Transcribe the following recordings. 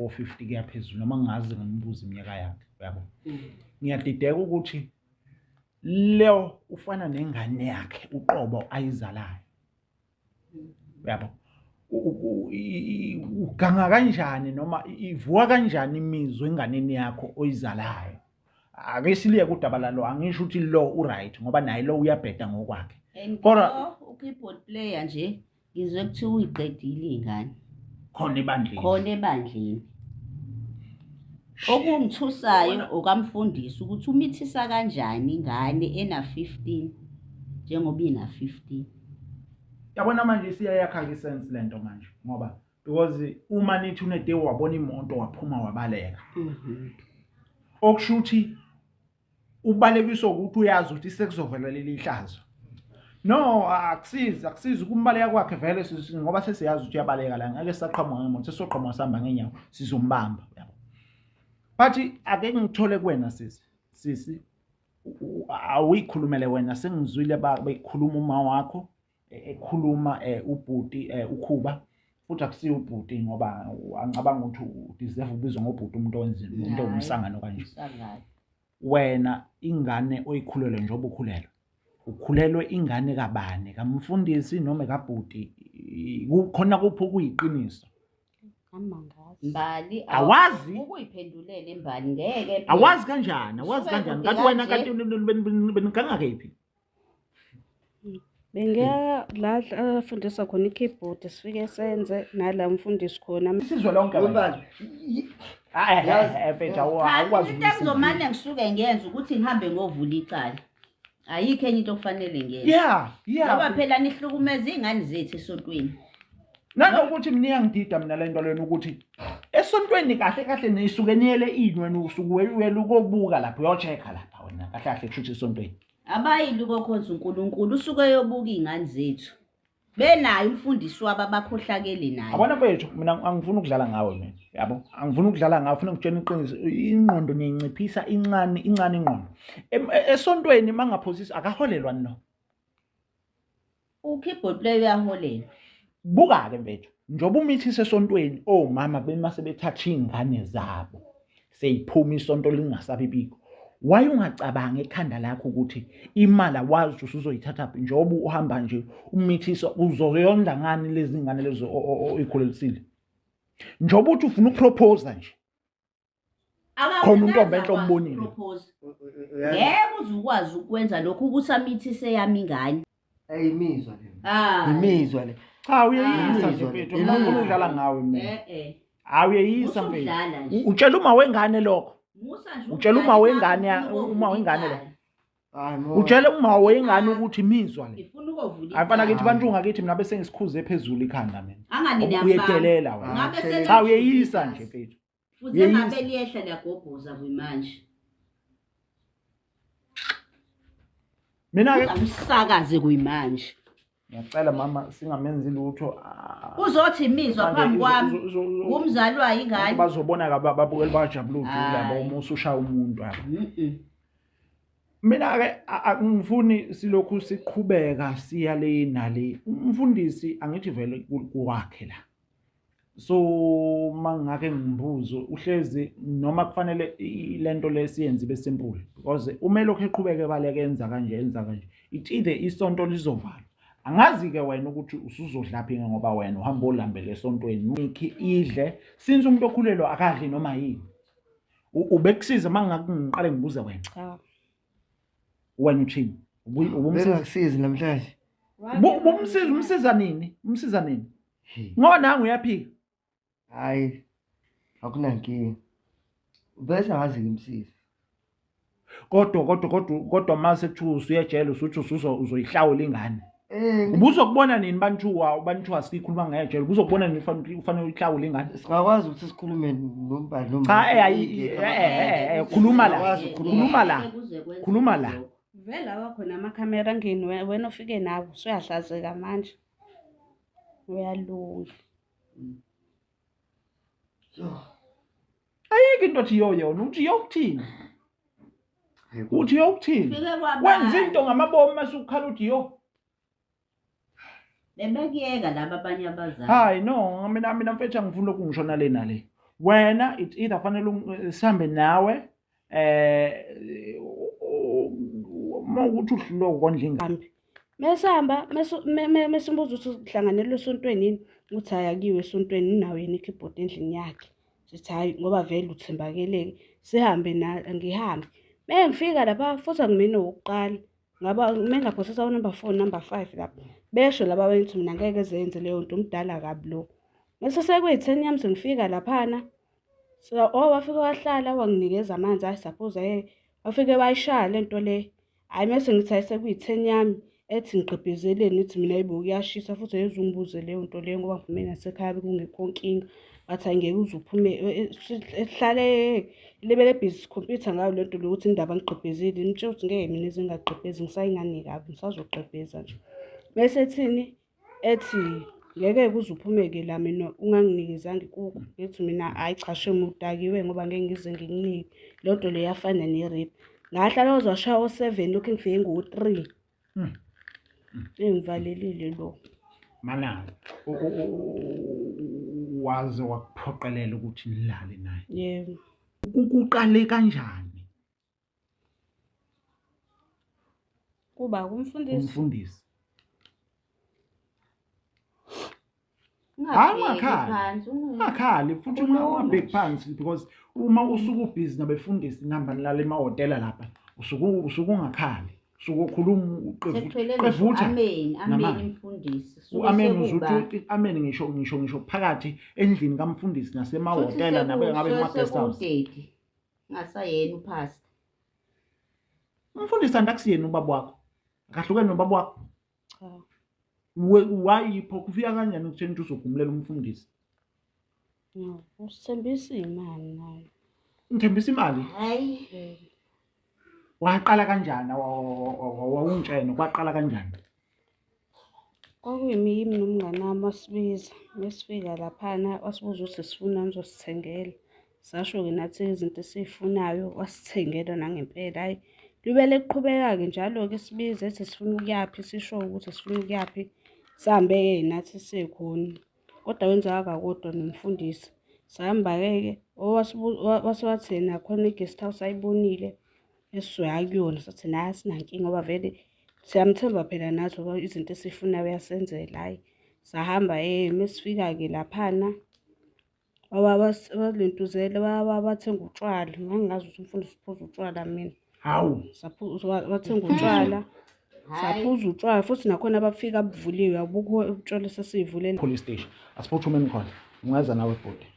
ko-50 kuya phezulu noma ngingazi ngimbuze iminyaka yakhe uyabo. Ngiyadideka ukuthi leo ufana nengane yakhe uqobo ayizalayo uyabo. Uganga kanjani noma ivuka kanjani imizwa enganeni yakho oyizalayo? Ake siliyeke udaba lalo, angisho ukuthi lo uright ngoba naye lo uyabheda ngokwakhe. Kodwa u-keyboard player nje ngizwe kuthiwa uyiqedile ingane khona ebandleni, khona ebandleni. Okungithusayo okamfundisi ukuthi umithisa kanjani ingane ena-15 njengoba ina-15. Yabona manje isiyayakha-ke isense lento manje, ngoba because uma nithi uNedewu wabona imoto waphuma wabaleka, okusho ukuthi ubalekiswa ukuthi uyazi ukuthi sekuzovela leli hlazo. No, akusizi, akusizi ukumbaleka kwakhe vele, ngoba sesiyazi ukuthi uyabaleka la, ngeke sisaqhamuka ngemoto, sesizoqhamuka sihamba ngeenyawo, sizombamba uyabo. But ake ngithole kuwena sisi, sisi awuyikhulumele wena, sengizwile bekhuluma uma wakho ekhuluma ubhuti ukhuba, futhi akusiyo ubhuti ngoba angicabanga ukuthi udeserve ukubizwa ngobhuti umuntu owenza umuntu owumsangano kanje. Wena ingane oyikhulelwe njengoba ukhulelwe, ukhulelwe ingane kabani, kamfundisi noma kabhuti? Kukhona kuphi okuyiqiniso? Mbali, awazi ukuyiphendulela imbali ngeke. Awazi kanjani? Awazi kanjani? Kanti wena kanti beniganga kephi? Bengiya la afundisa khona i-keyboard, sifike senze nala umfundisi khona. Isizwe lonke Mbali. Hayi, mfethu, awukwazi. Into engizomane ngisuke ngenze ukuthi ngihambe ngovula icala. Ayikho enye into okufanele ngiyenze. Yeah. Ngoba phela nihlukumeza iy'ngane zethu esontweni. Nanokuthi mina iyangidida mina le nto lena ukuthi esontweni kahle kahle nisuke niyele ini wena, usuke uyele ukobuka lapha, uyo-check-a lapha wena kahle kahle kusho ukuthi esontweni. Abayili ukokhonza uNkulunkulu, usuke eyobuka iy'ngane zethu. Benayo umfundisi wabo abakhohlakele naye. Yabona mfethu, mina angifuni ukudlala ngawe mina. Yabo, angifuni ukudlala ngawe, ufuna ngikutshela iqiniso. Ingqondo niyinciphisa incane, incane ingqondo. Esontweni mangaphosisi akaholelwa no. U-keyboard player uyaholelwa. Buka-ke mfethu, njengoba umithisa esontweni, omama bemase bethatha iy'ngane zabo seyiphuma isonto lingasabi bikho. Why ungacabangi ekhanda lakho ukuthi imali awazi usuzoyithatha phi, njengoba uhamba nje umithisa uzoyondla ngani lezi ngane lezo oyikhulelisile? Njengoba uthi ufuna ukupropose nje, khona untombi enhle ombonile. Ngeke uze ukwazi ukwenza lokhu ukusamithise yami ingane. Ayimizwa le. Ah. Imizwa le. Cha, uyeyisa nje Imizwa le. mfethu, mina ngifuna ukudlala ngawe mina. Eh eh. Hayi, uyeyisa mfethu. Usudlala nje. Utshela uma wengane lokho. Musa nje. Utshela uma ukudlala wengane imali, ufuna uma wengane ukuvula lo. Hayi mo. Utshela uma wengane ukuthi imizwa le. Ngifuna ukovula. Hayi mfana kithi, icala. bantu ngakithi mina bese ngisikhuze phezulu ikhanda mina. Angani niyafana. Uyedelela wena. Ngabe Ah, sele- Cha, uyeyisa nje mfethu. Futhi Uyeyisa. ngabe liyehla liyagobhoza kuyimanje. Mina ke Usakaze kuyimanje. Ngiyacela mama singamenzi lutho. Uzothi imizwa Manje phambi kwami. Ngumzali wayo ingane. Bazobona ka babukeli bajabula ujula Hayi. yabo uma usushaya umuntu yabo. Mina ke angifuni silokhu siqhubeka siya le nale. Umfundisi angithi vele kuwakhe la. So mangake ngimbuzo uhlezi noma kufanele lento lesiyenze ibe simple, because uma elokhu eqhubeka ebaleka enza kanje enza kanje, it either isonto lizovalwa. Angazi ke wena ukuthi usuzodla phi ngoba wena uhamba olambele esontweni. Nikhi idle since umuntu okhulelwe akadli noma yini. Ubekusiza mangake ngiqale ngibuze wena. Cha. Wena uthini? Ubumsiza? Bengakusizi namhlanje. Ubumsiza, umsiza nini? Umsiza nini? Ngoba nangu uyaphika. Hayi. Akunankinga. Bese ngazi ngimsiza. Kodwa kodwa kodwa kodwa mase kuthiwa usuyejele usuthi uzoyihlawula ingane. Ubuzokubona nini banthiwa sikhuluma ngejele, ubuzokubona nini ufanele uyihlawule ingane? Singakwazi ukuthi sikhulume nombali nomali. Cha, khuluma la. Khuluma la. Khuluma la. Vele awakhona amakhamera angeni wena ufike nawo usuyahlazeka manje. Uyalunga. Ayikho into othi yoyona, uthi yokuthini? Uthi yokuthini? Wenza into ngamabomu mase ukhala uthi yo. Bebekuyeka laba abanye abazali. Hayi no, mina mfethu angifuni lokhu ngisho nale nale. Wena it's either fanele sihambe nawe eh uma ukuthi uhlulwe ukondla ingane. Mesihamba mesimbuza ukuthi uhlanganelwe esontweni yini, uthi hhayi akuyiwe esontweni unawo yena i-keyboard endlini yakhe. Sithi hhayi ngoba vele uthembakeleke sihambe ngihambe. Mengifika lapha futhi angimina owokuqala ngaba mengaphosisa u-number 4 number 5 lapha besho laba abanye ukuthi mina ngeke zenze leyo nto umdala kabi lo. Mese sekuyi-ten yami sengifika laphana so oh wafike wahlala wanginikeza amanzi hhayi saphuza wafike wayishaya le nto le. Hhayi mese ngithi hhayi sekuyi-ten yami ethi ngigqibhezeleni ngithi mina hayibo kuyashisa futhi ayeze ungibuze leyo nto leyo ngoba ngiphume nasekhaya bekungekho nkinga. Bathi hhayi ngeke uze uphume hlale libele bhizi ikhompyutha ngayo le nto le ukuthi indaba ngigqibhezile. Ngimtshela ukuthi ngeke mina ize ngingagqibhezi ngisayingane kabi ngisazogqibheza nje. Mese ethini? Ethi ngeke kuze uphume-ke la mina unganginikezanga ikuku. Ngithi mina hhayi cha shame udakiwe ngoba ngeke ngize ngikunike. Leyo nto leyo yafana ne-rape. Ngahlala waze washaya o-seven lokhu ngifike ngo-three. Engivalelile lo. Mana waze wakuphoqelela ukuthi nilale naye. Yebo. Kuqale kanjani? Kuba kumfundisi. Umfundisi. Hayi ungakhali. Ungakhali futhi ungabheki phansi because uma usuke ubhizi nabefundisi nihamba nilala emahhotela lapha usuke usuke ungakhali. Usuke ukhuluma uqevutha. Amen, amen mfundisi. U-amen uzuthi amen ngisho ngisho ngisho phakathi endlini kamfundisi nasemahhotela nabe ngabe ema-guest house. Ngasayena upastor. Umfundisi andakusiyena ubaba wakho. Akahlukene nobaba wakho. Cha. Wayipho kufika kanjani ukutheni ukuthi uzogumulela umfundisi? No, usithembisa imali naye. Ngithembisa imali? Hayi. Waqala kanjani wawungitshena kwaqala kanjani? Kwakuyimi yimi nomngani wami wasibiza. Mesifika laphana wasibuza ukuthi sifunani uzosithengela. Sasho-ke nathi izinto esiyifunayo wasithengela nangempela. Hhayi, libele liqhubeka-ke njalo-ke sibiza ethi sifuna ukuyaphi, sisho ukuthi sifuna ukuyaphi. Sihambe-ke nathi siye khona. Kodwa wenzeka kakodwa nomfundisi. Sahamba-ke wase wathi yena khona i-guest house ayibonile esizoya kuyona. Sathi naye asinankinga ngoba vele siyamthemba phela nathi ngoba izinto esiyifunayo uyasenzela, hhayi. Sahamba mesifika-ke laphana walentuzela bathenga utshwala. Ngangingazi ukuthi umfundisi uphuza utshwala mina. Hawu. Wathenga utshwala. Saphuza utshwala futhi nakhona bafika buvuliwe abukho utshwala sesivulela. Police station. Asiphuthumeni khona. Ungeza nawe bhuti.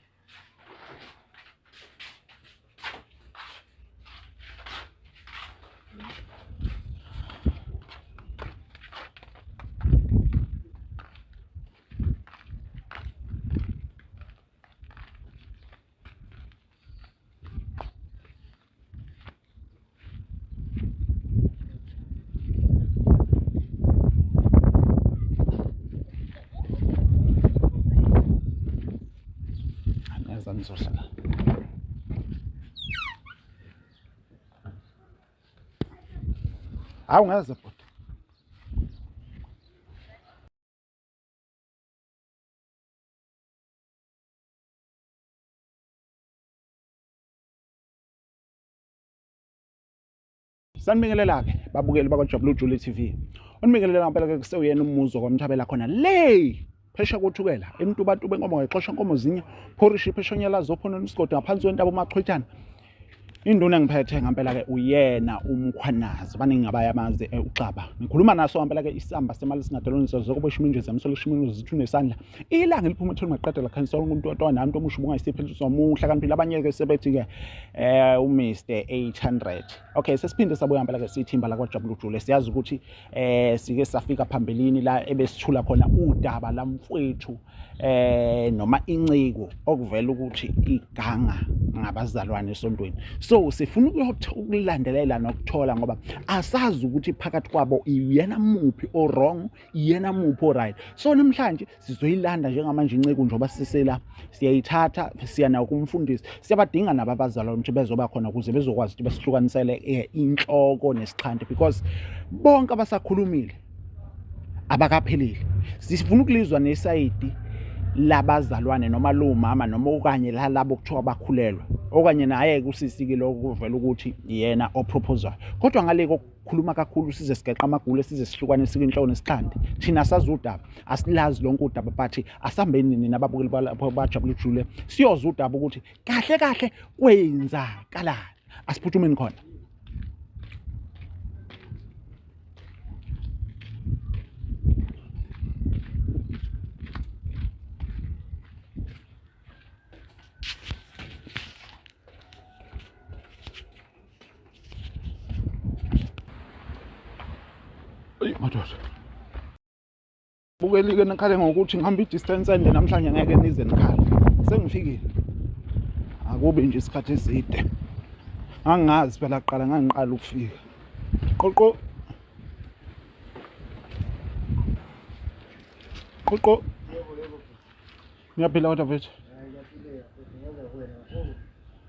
Neza nizohlala. Hawu ngeze bhuti. Sanibingelela-ke babukeli bakwaJabula Ujule TV. Unibingelela ngempela-ke kusewuyena umuzo kwamthabela khona le phesha kothukela emtubatuba enkomo ngayixosha nkomo zinye phorishi pheshonyela zophonona isigodi ngaphansi kwentaba umachwithana induna engiphethe ngempela-ke uyena umkhwanazi baningi abayamazi eh, uxaba ngikhuluma naso ngempela-ke isamba semali singadeloniso zokuba ishumi nje zamisolo ishumi zithu nesandla ilanga eliphuma ethweni maqeda lakhanyisa wonke umuntu otwana umuntu omusha ubungayisiphi somuhla kanti phela abanye-ke sebethi-ke eh uMr 800 okay sesiphinde sabuya ngempela ke sithimba la kwaJabulujule siyazi ukuthi eh sike safika phambilini la ebesithula khona udaba lamfwethu eh noma inciko okuvela ukuthi iganga ngabazalwane esontweni so sifuna ukulandelela nokuthola ngoba asazi ukuthi phakathi kwabo uyena muphi o wrong iyena muphi oright so namhlanje sizoyilanda njengamanje inceku njengoba sisela siyayithatha siya nayo kumfundisi siyabadinga nabo abazalwane ukuthi bezoba khona ukuze bezokwazi ukuthi besihlukanisele eh, inhloko nesixhanti because bonke abasakhulumile abakaphelile sifuna ukulizwa nesayidi Labazalwane noma lo mama noma okanye lalabo kuthiwa bakhulelwe okanye naye kusisi-ke lokho kuvela ukuthi yena oproposayo. Kodwa ngale kokukhuluma kakhulu size sigeqa amagula, size sihlukanise inhloko nesixhandi, thina sazi udaba, asilazi lonke udaba, but asihambeni nina ababukeli balapho bajabule ujule siyoza udaba ukuthi kahle kahle kwenzakalani. Asiphuthumeni khona. Eyi madoda. Bukelike nikhale ngokuthi ngihamba i-distance ende namhlanje ngeke nize nikhale. Sengifikile. Akubi nje isikhathi eside. Angazi phela kuqala ngangiqala ukufika. Qoqo. Qoqo. Niyaphila kodwa mfethu?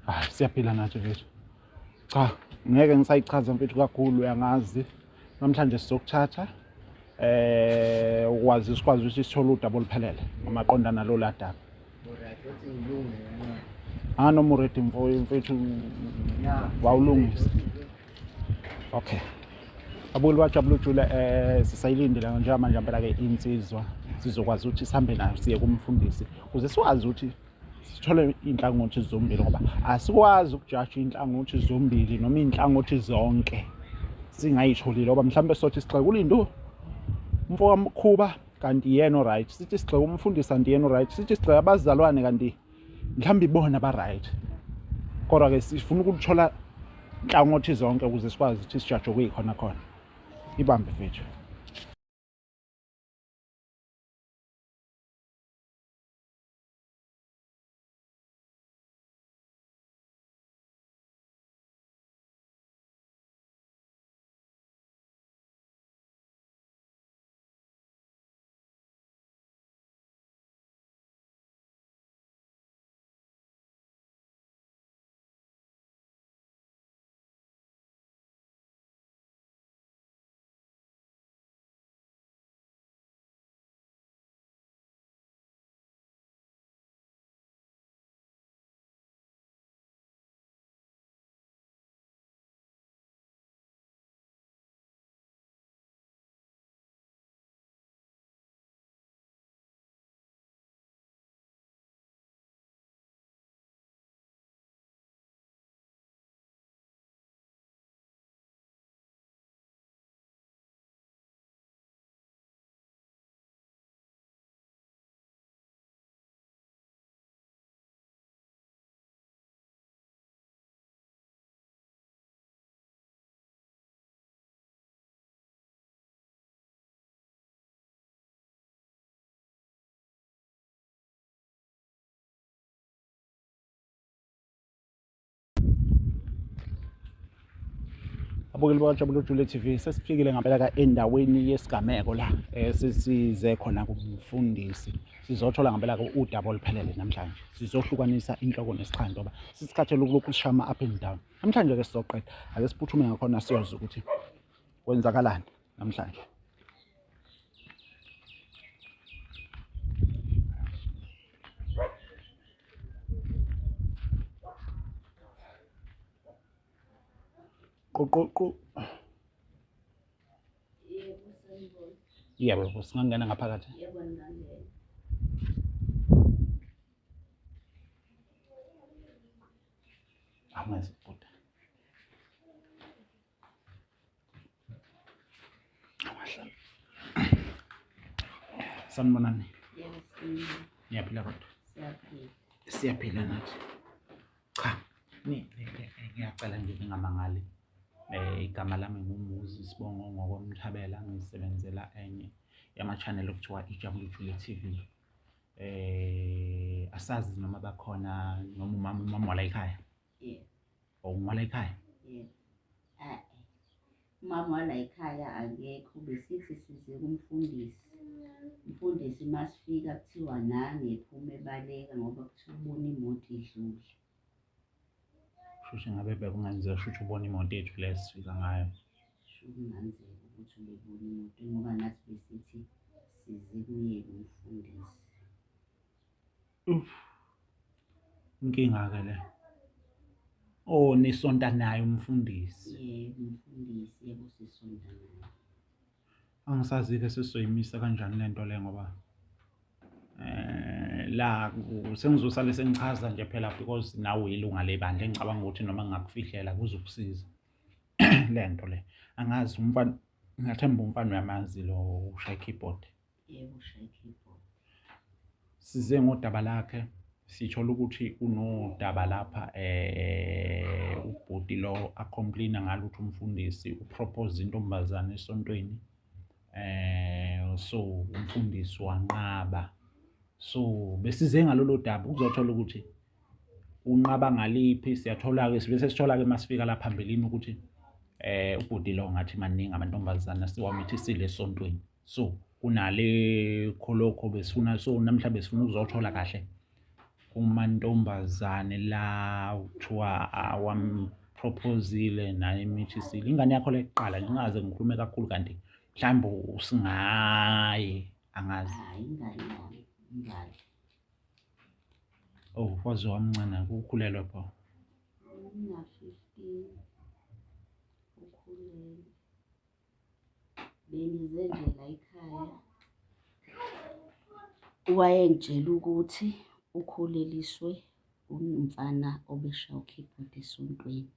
Hayi siyaphila nathi mfethu. Cha, ngeke ngisayichaza mfethu kakhulu uyangazi. Namhlanje sizokuthatha ukwazi sikwazi ukuthi sithole udaba oluphelele ngamaqondana nalo daba. Ah noma uready mfowethu wawulungisa. Okay. Abukeli bajabula ujule sisayilindile njengamanje impela ke insizwa sizokwazi ukuthi sihambe nayo siye kumfundisi ukuze sikwazi ukuthi sithole iy'nhlangothi zombili ngoba asikwazi ukujaja iy'nhlangothi zombili noma iy'nhlangothi zonke singayitholile ngoba mhlawumbe sothi sigxeka uLindu umfo kaMkhuba kanti yena o-right, sithi sigxeka umfundisi kanti yena o-right, sithi sigxeka abazalwane kanti mhlawumbe ibona ba-right. Kodwa-ke sifuna ukulithola nhlangothi zonke ukuze sikwazi ukuthi sijaje okuyikhona khona. Ibambe mfethu. Abukeli bakaJabula Jule TV, sesifikile ngampela ka endaweni yesigameko la sesize khona kumfundisi. Sizothola ngampela ke udaba oluphelele namhlanje. Sizohlukanisa inhloko nesixhandi ngoba sisikhathele ukulokhu sishama up and down. Namhlanje ke sizoqeda. Ake siphuthume ngakhona siyozwa ukuthi kwenzakalani namhlanje. Qoqoqo. Yebo, singangena ngaphakathi. Yebo, ningangena. Awungezi bhuti. Awahlala. Sanibonani. Yebo, sanibona. Niyaphila kodwa? Siyaphila. Siyaphila nathi. Cha, ngiyacela nje ningamangali. Igama lami nguMuzi Sibongo ngokoMthabela, ngisebenzela enye yama-channel okuthiwa Ijabule Jule TV. Asazi noma bakhona noma umama umama wala ekhaya. Yebo. Or umama ekhaya? Yebo. Eh. Umama wala ekhaya akekho, besithi size kumfundisi. Umfundisi masifika kuthiwa nange ephuma ebaleka ngoba kuthiwa ubona imoto idlula. Shuthi ngabe bekungenzeka shuthi ubona imoto yethu le esifika ngayo. Sho kungenzeka ukuthi ubebona imoto ngoba nathi besithi size kuye umfundisi. Uff. Inkinga-ke le. Oh, nisonta naye umfundisi. Yebo, umfundisi, yebo sisonta naye. Angisazi-ke sesizoyimisa kanjani le nto le ngoba la sengizosale sengichaza nje phela because nawe uyilunga lebandla engicabanga ukuthi noma ngingakufihlela kuzokusiza le nto le. Angazi umfana, ngiyathemba umfana uyamazi lo ushaya keyboard. Yebo, ushaya keyboard. Size ngodaba lakhe sithola ukuthi unodaba lapha ubhuti lo a-complain-a ngalo ukuthi umfundisi u-propose intombazane esontweni, so umfundisi wanqaba. So besize ngalolo daba ukuzothola ukuthi unqaba ngaliphi. Siyathola-ke, sibe sesithola-ke masifika la phambilini ukuthi ubhuti lo ngathi maningi amantombazane asiwamithisile esontweni, so kunale kholokho besifuna. So namhla besifuna ukuzothola kahle kumantombazane la kuthiwa awam-propose-ile naye emithisile ingane yakho leqala. Ngingaze ngikhulume kakhulu kanti mhlawumbe usingaye, angazi. Hhayi, ingane yami, ingane. Oh, waze wamncane, ukhulelwe pho? Una-15, ukhulelwe. Bengize nje la ekhaya, wayengitshela ukuthi ukhuleliswe umfana obeshaya u-keyboard esontweni.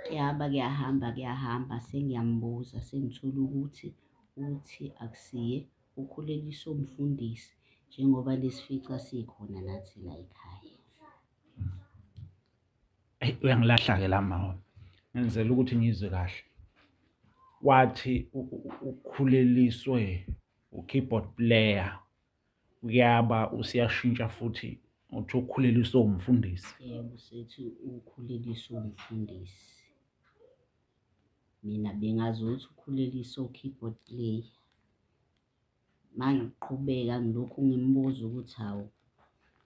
Kuyaba kuyahamba kuyahamba, sengiyambuza sengithola ukuthi uthi akusiye, ukhuleliswe umfundisi, njengoba lesifica sikhona nathi la ekhaya. Eyi, uyangilahla-ke la mama, ngenzela ukuthi ngizwe kahle. Wathi ukhuleliswe u-keyboard player, kuyaba usiyashintsha futhi uthi ukhuleliswe umfundisi. Yebo, sethi ukhuleliswe umfundisi. Mina bengazi ukuthi ukhuleliswe u-keyboard player. Mangiqhubeka ngilokhu ngimbuza ukuthi hawu,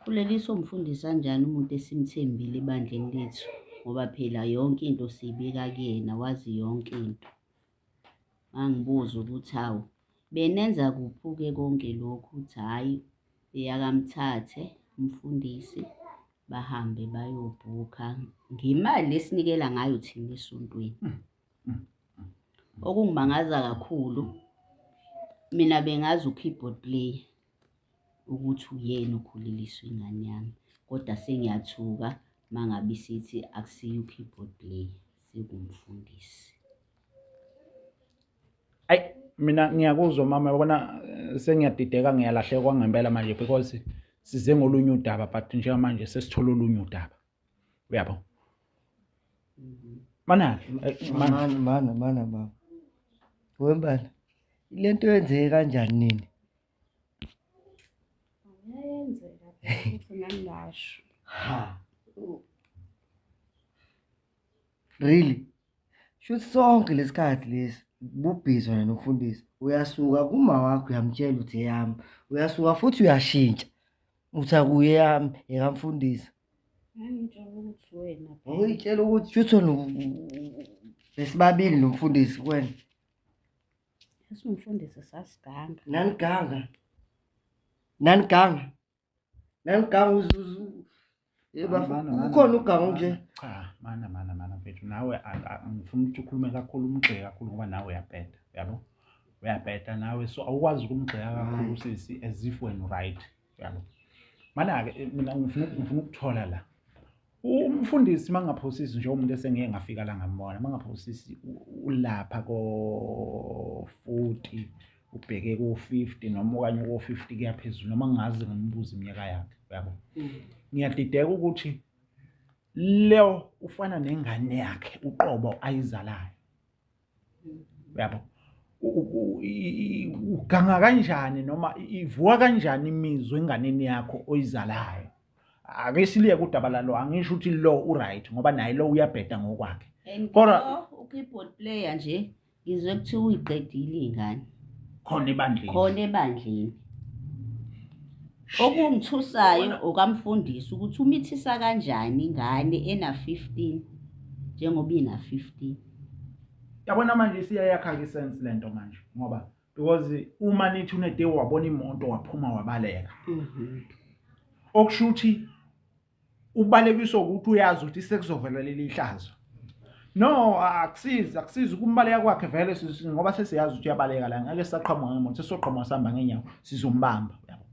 ukhuleliswe umfundisi kanjani umuntu esimthembile ebandleni lethu, ngoba phela yonke into siyibeka kuyena, wazi yonke into. Mangibuza ukuthi hawu, benenza kuphi-ke konke lokhu, uthi hhayi, beyakamthathe umfundisi bahambe bayobhukha ngemali esinikela ngayo thina esontweni. Okungimangaza kakhulu, mina bengazi u-keyboard player ukuthi uyena okhuleliswe ingane yami, kodwa sengiyathuka mangabe isithi akusiye u-keyboard player, sekumfundisi. Ayi, mina ngiyakuzwa mama, yabona sengiyadideka, ngiyalahleka ngempela manje because size ngolunye udaba, but njengamanje sesithola olunye udaba, uyabo? Mana-ke mana mana mana baba, wembala le nto yenzeke kanjani nini? Kuyenzeka futhi nami ngasho. Ha, really? Shuthi sonke lesikhathi lesi bubhizi wena nomfundisi, uyasuka kuma wakho uyamtshela ukuthi eyami, uyasuka futhi uyashintsha uthi akuye eyami, ekamfundisi. Ngangitshela ukuthi wena phela. Uyitshela ukuthi shuthi wena besibabili nomfundisi kuwena. Esingumfundisi sasiganga. Naniganga, naniganga, naniganga. Kukhona uganga nje. Cha, mana mana mana mfethu, nawe angifuni ukuthi ukhulume kakhulu, umgxeke kakhulu ngoba nawe uyabheda, uyabo? Uyabheda nawe, so awukwazi ukumgxeka kakhulu sisi as if wena right, uyabo? Mana-ke mina ngifuna ukuthola la umfundisi, mangaphosisi nje umuntu esengike ngafika la ngambona, mangaphosisi ulapha ko-40 ubheke ko-50 noma okanye ko-50 kuya phezulu, noma ngingaze ngimbuze iminyaka yakhe, uyabo? Ngiyadideka ukuthi leo ufana nengane yakhe uqobo ayizalayo, uyabo? Uganga kanjani noma ivuka kanjani imizwa enganeni yakho oyizalayo? Ake siliyeke udaba lalo, angisho ukuthi lo u-right ngoba naye lo uyabheda ngokwakhe. And Kodwa lo u-keyboard player nje ngizwe kuthiwa uyiqedile iy'ngane. Khona ebandleni. Khona ebandleni. Okungithusayo okamfundisi ukuthi umithisa kanjani ingane ena-15, njengoba ina-15. Yabona manje isiyayakha-ke i-sense lento manje, ngoba because uma nithi unede wabona imoto waphuma wabaleka. Okusho ukuthi ubalekiswa ukuthi uyazi ukuthi sekuzovela leli hlazo. No, akusizi, akusizi ukumbaleka kwakhe vele ngoba sesiyazi ukuthi uyabaleka la, ngeke sisaqhamuka ngemoto, sesizoqhamuka sihamba ngenyawo, sizombamba, uyabo.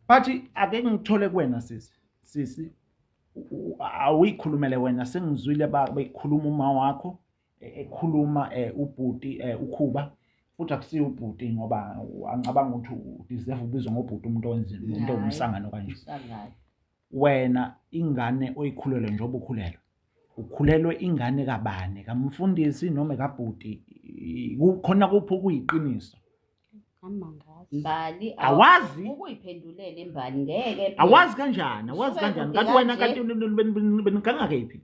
But ake ngithole kuwena sisi, sisi awuyikhulumele wena, sengizwile bekhuluma uma wakho ekhuluma ubhuti ukhuba, futhi akusiyo ubhuti ngoba angicabanga ukuthi udeserve ukubizwa ngobhuti umuntu owenza into owumsangano kanje. Wena ingane oyikhulelwe njengoba ukhulelwe, ukhulelwe ingane kabani, kamfundisi noma kabhuti? Kukhona kuphi okuyiqiniso? Mbali, Awazi? Ukuyiphendulela imbali ngeke phela. Awazi kanjani? Awazi Usuke kanjani? kude Kanti wena kanje. kanti beniganga kephi?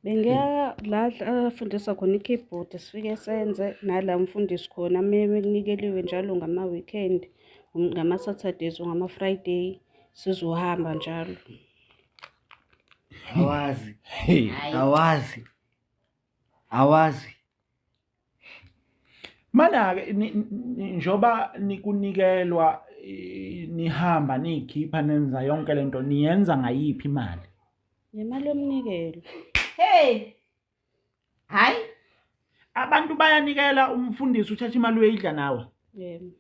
Bengiya la afundisa khona i-keyboard, sifike senze nala umfundisi khona mekunikeliwe njalo ngama-weekend, ngama-Saturdays or ngama-Friday, sizohamba njalo. Awazi. Hey. Hhayi. Awazi. Awazi. Mana-ke njengoba nikunikelwa nihamba niyikhipha nenza yonke lento, niyenza ngayiphi imali? Ngemali yomnikelo. Hey. Hayi. Abantu bayanikela, umfundisi uthatha imali uyidla nawe. Yebo.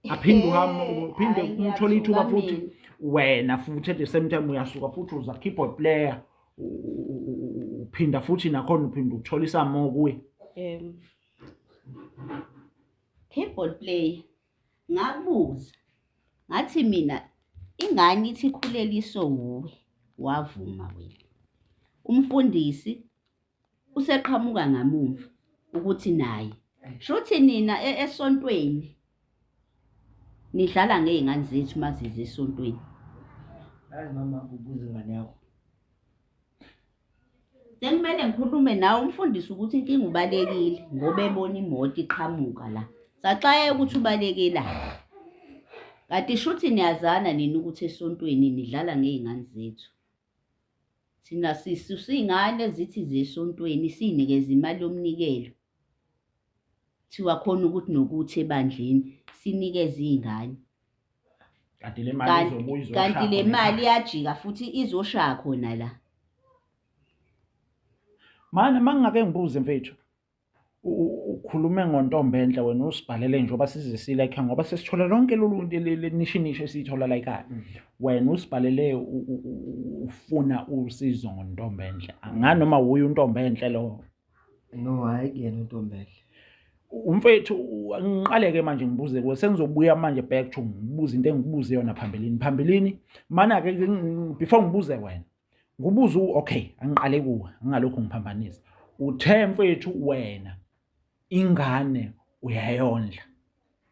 Aphinde uhambe, uphinde Hhayi, uthole ithuba ngiyathuka futhi. mina. Wena futhi at the same time uyasuka futhi uza keyboard player, uphinda futhi nakhona uphinda uthola isamo kuye. Yebo. Keyboard player. Ngakubuza. Ngathi mina ingane ithi ikhuleliswe wuwe, wavuma wena. Umfundisi useqhamuka ngamumva ukuthi naye. Shuthi nina esontweni nidlala ngey'ngane zethu mazize esontweni. Yazi mama, ubuza ingane yakho. Sekumele ngikhulume nawe umfundisi ukuthi inkinga ubalekile ngoba ebona imoto iqhamuka la. Saxaye ukuthi ubalekela. Kanti shuthi niyazana nina ukuthi esontweni nidlala ngey'ngane zethu. Thina sisusa iy'ngane ezithi ziye esontweni siy'nikeze imali yomnikelo. Kuthiwa khona ukuthi nokuthi ebandleni sinikeze iy'ngane. Kanti le mali izobuya izoshaya Kanti le khona mali ekhaya. iyajika futhi izoshaya khona la. Mana mangingake ngibuze mfethu, ukhulume ngontombi enhle wena, usibhalele njengoba size sila ekhaya ngoba sesithola lonke lolu nishinisho esiyithola la ekhaya. Wena usibhalele ufuna usizo ngontombi enhle. Anganoma wuye untombi enhle lo. No, hayi kuyena untombi enhle. Umfethu, ngiqale-ke manje ngibuze kuwe, sengizobuya manje back to ngibuze into engikubuze yona phambilini. Phambilini mana-ke before ngibuze wena, ngibuze okay, angiqale kuwe, ngingalokhu ngiphambanisa. Uthe mfethu wena ingane uyayondla.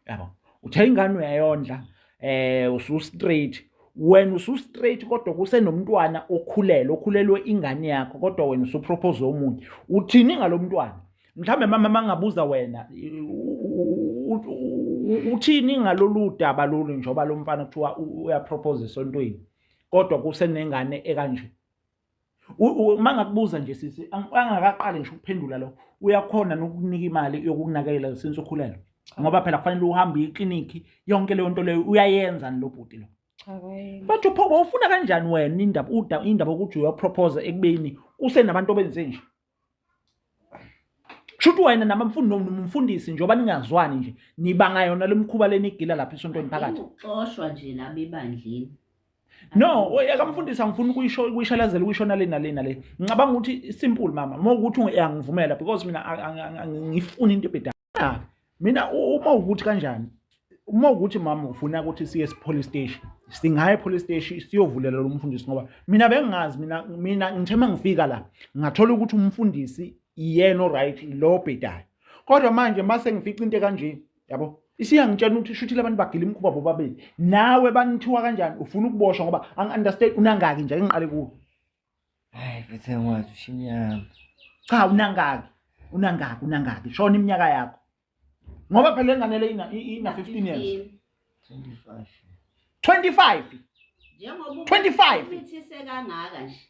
Yabo. Uthe ingane uyayondla, usu straight. Wena usu straight kodwa kusenomntwana okhulelwe, okhulelwe ingane yakho kodwa wena usupropose omunye. Uthini ngalomntwana? Mhlambe mama mangabuza wena, uthini ngalolu daba lolu njengoba lo mfana kuthiwa uyapropose esontweni kodwa kusenengane ekanje? Mangakubuza nje sisi, angakaqali ngisho ukuphendula lo, uyakhona nokukunika imali yokukunakekela since ukhulelwe? Ngoba phela kufanele uhambe uye eklinikhi, yonke leyo nto leyo uyayenza lo bhuti lo. Cha, akayenzi. But upho wawufuna kanjani wena indaba yokuthi uyapropose ekubeni kusenabantu abenze nje? Kusho ukuthi wena nomfundisi njengoba ningazwani nje, nibanga yona le mkhuba lenigila lapha esontweni phakathi. Ukuxoshwa nje laba ebandleni. No, akamfundisi angifuni ukuyisho, ukuyishalazela, ukuyisho nale nale nale. Ngicabanga ukuthi simple mama, uma ukuthi uyangivumela because mina angifuni into ebhedayo. Mina uma ukuthi kanjani? Uma ukuthi mama ufuna ukuthi siye police station, singaya police station siyovulela lo mfundisi ngoba mina bengingazi, mina ngithe mangifika la ngathola ukuthi umfundisi iyena oright lo obhedayo. Kodwa manje mase ngifica into ekanje, yabo, isiyangitshela ukuthi shuthi labantu bagila imikhuba bobabili. Nawe banithiwa kanjani ufuna ukuboshwa ngoba angi-understand unangaki nje, ngiqale kuwe. Hayi mfethu engikwazi ushinyama. Cha, unangaki? Unangaki? Unangaki? Shona iminyaka yakho. Ngoba phela lengane le ina 15 years. 25. 25. Njengoba 25. umithise kangaka nje.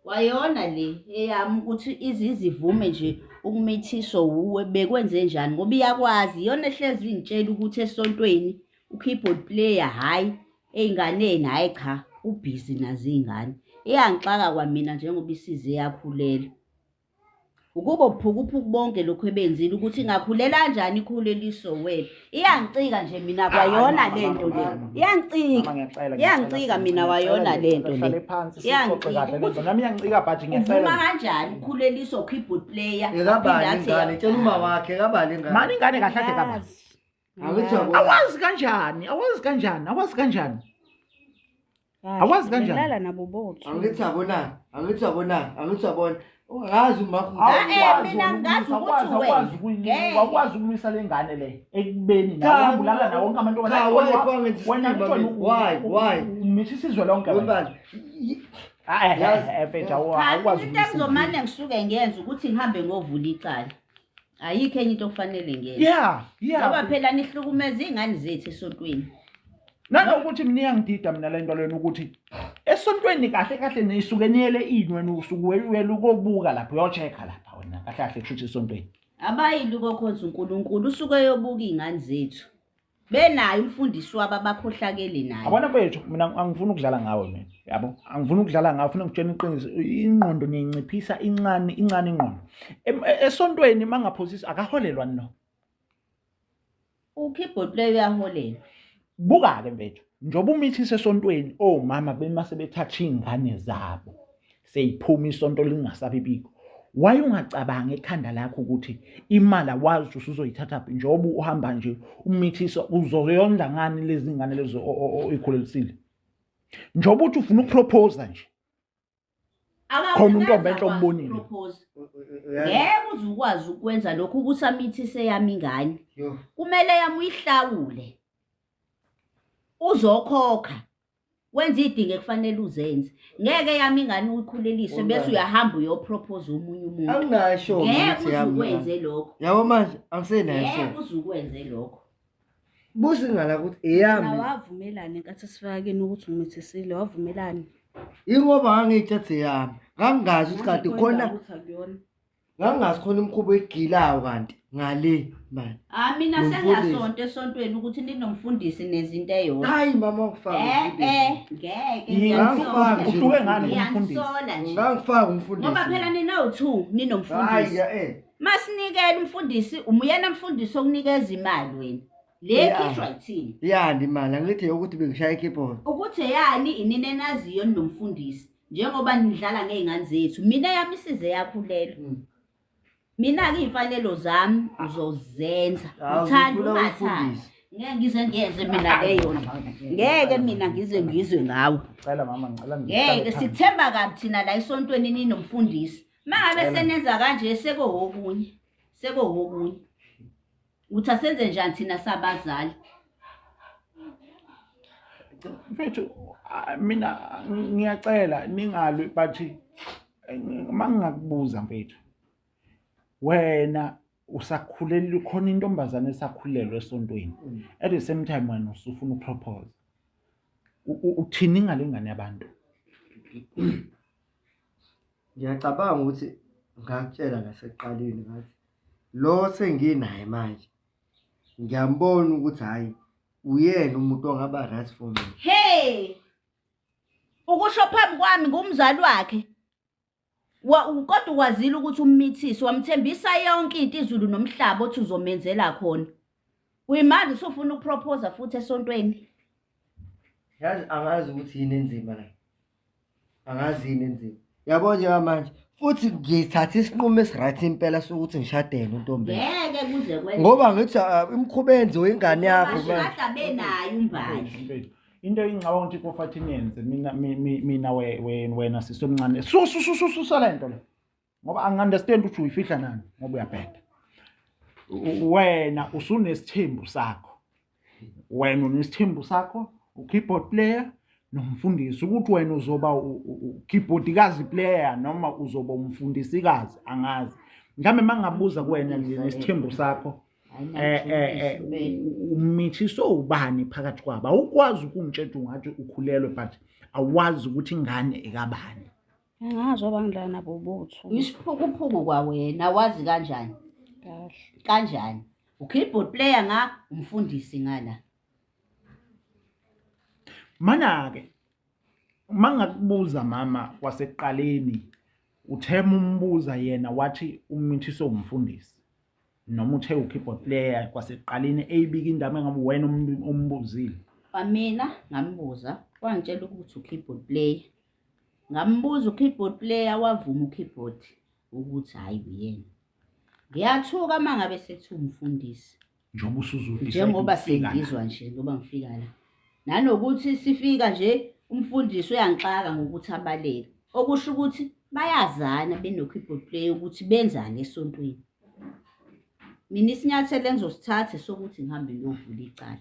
Kwayona le eyami ukuthi izivume nje ukumithiswa wuwe bekwenze njani ngoba iyakwazi iyona ehlezi ingitshela ukuthi esontweni u-keyboard player hhayi Ey'nganeni hhayi cha, ubhizi nazo iy'ngane. Iyangixaka kwamina njengoba isize yakhulelwa. Ukuba ubuphukuphuku bonke lokhu ebenzile ukuthi ingakhulela kanjani ikhuleliswe wena. Iyangicika nje mina kwayona Hayi, le nto mama, le. mama. Iyangicika. Mama, ngiyacela, Iyangicika mina kwayona le nto le. Hlale phansi sixoxe Iyangicika kahle le nto. ukuthi Nami iyangicika but ngiyacela. uvuma kanjani ukhuleliswa keyboard player aphinde Ekabani athi ingane tshela uma wakhe ekabani ingane. Mani ingane kahle kahle kabani. Angazi. Angithi uyabona. Awazi kanjani? Awazi kanjani? Awazi kanjani? Kahle, Awazi kanjani? Ngilala nabo bothu. Angithi uyabona, angithi uyabona, angithi uyabona. Ungazi umakho. Ah, eh, Awukwazi mina wena ngazi ukulwisa, ukuthi awukwazi wena. ukuyi- Ngeke. awukwazi ukulwisa le ngane le ekubeni Cha, nawe uhambulala nawo wonke amantombazane. cha, why kwangenza Wena isilima mntwana mina? Why? Why? umithisa isizwe lonke wena. Wembali. Ah, eh, Yazi- eh, eh, mfethu, Cha, awukwazi into ukulwisa engizomane ngisuke ngiyenze ukuthi ngihambe ngovula icala. Ayikho enye into okufanele ngiyenze. Yeah, yeah. Ngoba phela nihlukumeza iy'ngane zethu esontweni. Nanokuthi mina iyangidida mina le nto lena ukuthi esontweni kahle kahle nisuke niyele ini wena usuke uyele ukobuka lapha uyo-check-a lapha wena kahle kahle kusho ukuthi esontweni. Abayili kokhonza uNkulunkulu usuke eyobuka iy'ngane zethu. Benaye umfundisi wabo abakhohlakele naye. Yabona mfethu mina angifuni ukudlala ngawe mina yabo angifuni ukudlala ngawe ufuna ngikutshena iqiniso ingqondo niyinciphisa incane incane ingqondo esontweni mangaphosisi akaholelwa no U-keyboard player uyaholela. Buka-ke mfethu njengoba umithisa esontweni omama bemase bethatha iy'ngane zabo seyiphuma isonto lingasabibikho why ungacabangi ekhanda lakho ukuthi imali awazi usuzoyithatha phi njengoba uhamba nje umithisa uzoyondla ngani lezi ngane lezo oyikhulelisile njengoba uthi ufuna ukupropose nje Khona untombi enhle ombonile. Ngeke uze ukwazi ukwenza lokhu ukusamithise yami ingane. Kumele yami uyihlawule. Uzokhokha. Wenza idingo ekufanele uzenze. Ngeke yami ingane uyikhuleliswe bese uyahamba uyopropose omunye umuntu. Anginayo sure Ngeke ukuthi uze yami. ukwenze lokho. Yabo manje angisenayo Ngeke sure. uze ukwenze lokho. Busa ingane ukuthi eyami. Wena wavumelana ngenkathi sifika kini ukuthi ngimithisile wavumelana. Ingoba ngangiyithathe eyami. Ngangingazi ukuthi kanti khona Ukuthi akuyona. ngangingazi khona umkhuba oyigilayo kanti ngale mani. Ah mina Nomfundisi. sengasonto esontweni ukuthi ninomfundisi nezinto eyodwa. Hayi mama ngifaka Eh umfundisi. eh ngeke Yini? ngiyangisola. Ngangifaka nje Uhluke ngani umfundisi. kumfundisi? Ngiyangisola nje. Ngangifaka umfundisi. Ngoba phela ninawu-two Hayi ninomfundisi. ya eh. Masinikele umfundisi, umuyena mfundisi okunikeza imali wena. Le Yeah. khishwa yithini? Yani imali angithi yokuthi bengishaya i-keyboard. Ukuthi eyani inini enaziyo ninomfundisi njengoba nidlala ngey'ngane zethu. Mina yami isize yakhulelwa. Mina-ke iy'mfanelo zami uzozenza. Hawu, Uthanda ngifuna ungathandi. umfundisi. Ngeke ngize ngiyenze mina leyo nto. Ngeke mina ngize ngizwe ngawe. Ngicela mama ngicela Ngeke sikuthemba kabi thina la esontweni ninomfundisi. Mangabe Ngicela. senenza kanje sekuwokunye. Sekuwokunye. Uthi asenze njani thina sabazali? Mfethu ah, mina ngiyacela ningalwi but uma ngingakubuza mfethu wena usakhulelile khona intombazane esakhulelwe esontweni at the same time wena usufuna upropose uthini ngale ngane yabantu? Ngiyacabanga ukuthi ngakutshela nasekuqaleni ngathi lo senginaye manje ngiyambona ukuthi hhayi uyena umuntu ongaba right for me. Hey! Ukusho phambi kwami ngumzali wakhe. Kodwa ukwazile ukuthi ummithise wamthembisa yonke into izulu nomhlaba othi uzomenzela khona. Uyimanje usufuna ukupropose futhi esontweni. Yazi angazi ukuthi yini enzima la. Angazi yini enzima. Yabo njengamanje futhi ngithatha isinqumo esiright impela sokuthi ngishadele untombi. Ngeke kuze kwenze. Ngoba ngithi ah, imikhuba enziwe ingane yakho manje. Bashada benayo umbali. Mfethu, into engicabanga ukuthi kofathi niyenze mina mina wena sisi omncane susa le nto le ngoba angi-understand ukuthi uyifihla nani ngoba uyabheda. Wena usunesithembu sakho, wena unesithembu sakho, u-keyboard player nomfundisi ukuthi wena uzoba u-keyboardikazi player noma uzoba umfundisikazi angazi. Mhlawumbe uma ngingabuza kuwena nje nesithembu sakho umithiso ubani phakathi kwabo, awukwazi ukungitshela ungathi ukhulelwe but awazi ukuthi ingane ekabani. Angazi abangidlala nabo bothu. Isiphukuphuku kwawena wazi kanjani? Kahle. Kanjani? U-keyboard player nga umfundisi ngala. Mana-ke uma ngingakubuza mama kwasekuqaleni uthe umbuza yena wathi umithiso umfundisi noma uthe u-keyboard player kwasekuqaleni eyibika indaba engabe wena umbuzile. Kwamina ngambuza wangitshela ukuthi u-keyboard player. Ngambuza u-keyboard player wavuma u-keyboard ukuthi hhayi uyena. Ngiyathuka uma ngabe sethi umfundisi. Njengoba usuzu Njengoba sengizwa nje ngoba ngifika la. Nanokuthi sifika nje umfundisi uyangixaka ngokuthi abaleke. Okusho ukuthi bayazana beno-keyboard player ukuthi benzani esontweni. Mina isinyathelo engizosithatha sokuthi ngihambe ngiyovula icala.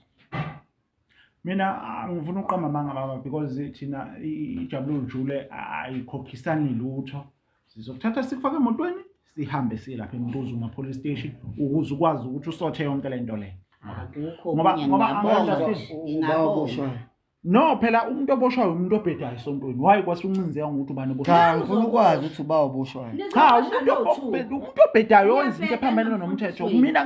Mina angifuni ukuqamba amanga mama because thina iJabulile Ujule ayikhokhisani lutho. Sizokuthatha sikufake emotweni sihambe siye lapha eMntuzuma Police Station ukuze ukwazi ukuthi usothe yonke le nto le. Akukho Ngoba okunye ngoba ngiyabonga. angi-understand. Ngingabonga. No phela umuntu oboshwayo umuntu obhedayo esontweni. Why kwasuncinzeka ngokuthi ubani oboshwayo? Cha, ngifuna ukwazi ukuthi uba oboshwayo. Cha, Nizoboshwa umuntu no-two. umuntu obhedayo wenza into Niyabheda ephambene nomthetho. nomfundisi Mina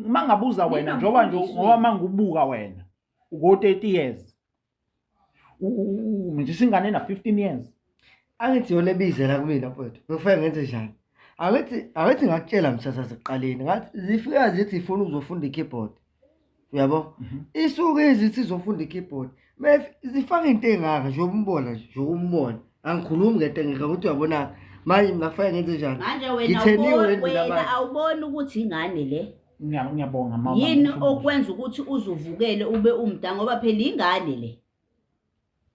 uma ngabuza wena njengoba nje ngoba mangubuka wena uko 30 years. Manje singane na 15 years. Angithi yona ebizela kumina mfowethu. Bekufanele ngenze njani? Angithi ngakutshela msasa sekuqaleni ngathi zifika zithi ifuna ukuzofunda i-keyboard. Uyabo? Isuke izithi izofunda i-keyboard. Zifaka into engaka nje umbona nje umbona. Angikhulumi ngento engaka ukuthi uyabona manje mina kufanele ngenze njani? Manje wena Ngitheniwe awuboni yini mina wena manje? awuboni ukuthi ingane le Ngiyabonga mama. yini okwenza ukuthi uzuvukele ube umda ngoba phela ingane le.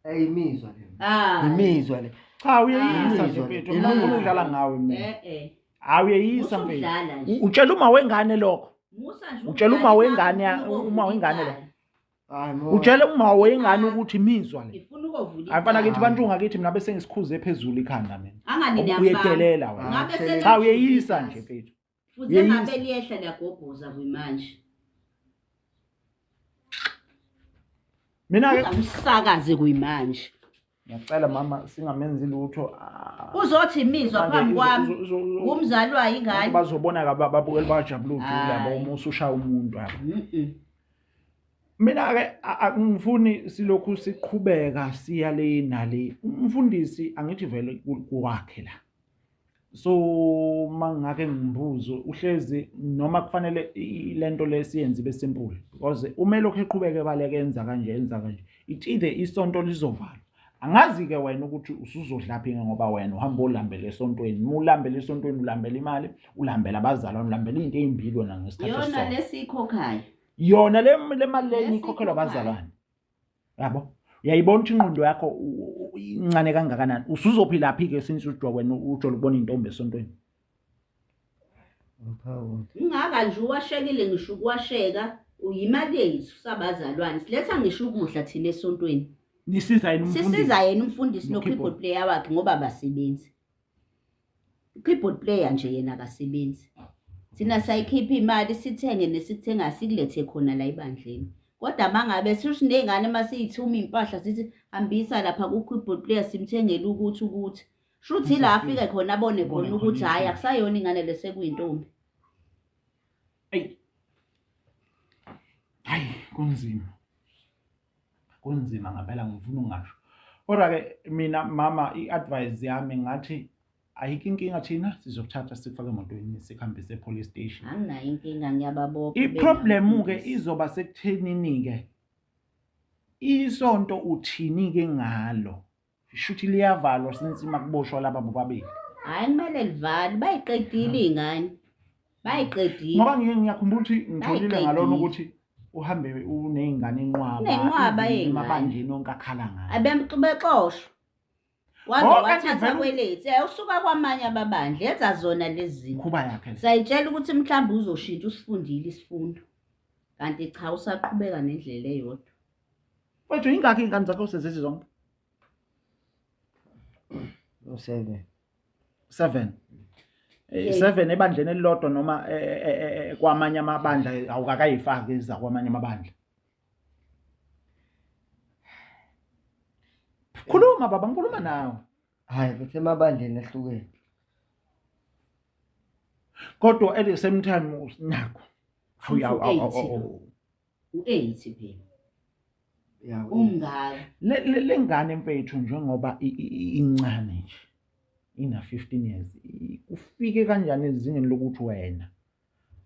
Ayimizwa le. Hayi. Imizwa le. Cha uyeyisa nje Imizwa le. mfethu. Imizwa. Ngifuna ukudlala ngawe mina. Eh eh. Hayi uyeyisa mfethu. Usudlala nje. Utshela uma wengane lokho. Musa nje Utshela ukudlala uma wengane ingane, ufuna uma wengane ukuvula lo. Hayi mo. Utshela uma wengane ukuthi imizwa le. Ngifuna ukovula. Hayi mfana kithi icala. bantu ngakithi mina bese ngisikhuze phezulu ikhanda mina. Angani niyafana. Uyedelela wena. Ngabe Ah, sele Cha uyeyisa nje mfethu. Futhi Uyeyisa. ngabe liyehla liyagobhoza kuyimanje. Mina ke Usakaze kuyimanje. ngiyacela mama singamenzi lutho. Uzothi imizwa Manje phambi kwami. izo- Ngumzali wayo ingane. Bazobona ka babukeli bajabula ujula Hayi. yabo uma usushaya umuntu yabo. Mina ke angifuni silokhu siqhubeka siya le nale. Umfundisi angithi vele kuwakhe la. So mangake ngimbuzo uhlezi noma kufanele lento lesiyenze ibe simple because uma elokhu eqhubeka ebaleka enza kanje enza kanje it either isonto lizovalwa. Angazi ke wena ukuthi usuzodlaphi ngoba wena uhamba olambele esontweni. Uma ulambele esontweni ulambela imali, ulambela abazalwane, ulambela izinto ezimbili wena ngesikhathi Yona esisodwa. lesikhokhayo. Yona le mali le Lesi ikhokhelwa ikhokhayo. abazalwane. Yabo? Uyayibona ukuthi ingqondo yakho incane kangakanani. Usuzophila phi ke since ujwa wena ujola ukubona intombi esontweni. Ngiphawula. Ngingaka nje uwashekile ngisho ukuwasheka uyimali yethu sabazalwane. Siletha ngisho ukudla thina esontweni. Nisiza yena umfundisi. Sisiza yena umfundisi No no keyboard player wakhe ngoba abasebenzi. Keyboard player nje yena akasebenzi. Thina sayikhipha imali sithenge nesithenga sikulethe khona la ebandleni. Kodwa mangabe sisinengane masiyithuma impahla sithi hambisa lapha ku keyboard player simthengele ukuthi ukuthi. Shuthi la afike khona abone Abone khona khona ukuthi hhayi isimo. akusayona ingane lesekuyintombi. Ey. Hayi kunzima. Kunzima ngempela ngifuna ungasho. Kodwa ke mina mama i-advice yami ngathi ayikho inkinga thina sizokuthatha sikufake emotweni sikhambise e-police station. Anginayo inkinga ngiyababopha. I-problem ke bengamfundisi. izoba sekuthenini ke isonto uthini ke ngalo shuthi liyavalwa since makuboshwa laba bobabili. Hhayi kumele livale bayiqedile iy'ngane. Bayiqedile. Ngoba ngike ngiyakhumbula ukuthi ngitholile Bayiqedile. ngalona ukuthi uhambe uney'ngane inqwaba Unenqwaba even yey'ngane. emabandleni onke akhala ngayo. Abexoshwa. Waze Oh, kanti wathatha vele- kwelethu. Usuka kwamanye amabandla yenza zona lezi zinto. Imikhuba yakhe le. Sayitshela ukuthi mhlawumbe uzoshintsha usifundile isifundo. Kanti cha usaqhubeka nendlela eyodwa. Mfethu ingakho iy'ngane zakho sezithi zonke? U7. 7. Yeah. 7 ebandleni elilodwa noma kwamanye amabandla awukakayifaki iza kwamanye amabandla. Khuluma baba ngikhuluma nawe. Hayi bethe emabandleni ahlukene. Kodwa at the same time nakho. U-eight. U-eight phela. Ya, Umngaka. Le ngane mfethu njengoba incane nje ina 15 years ufike kanjani ezingeni lokuthi wena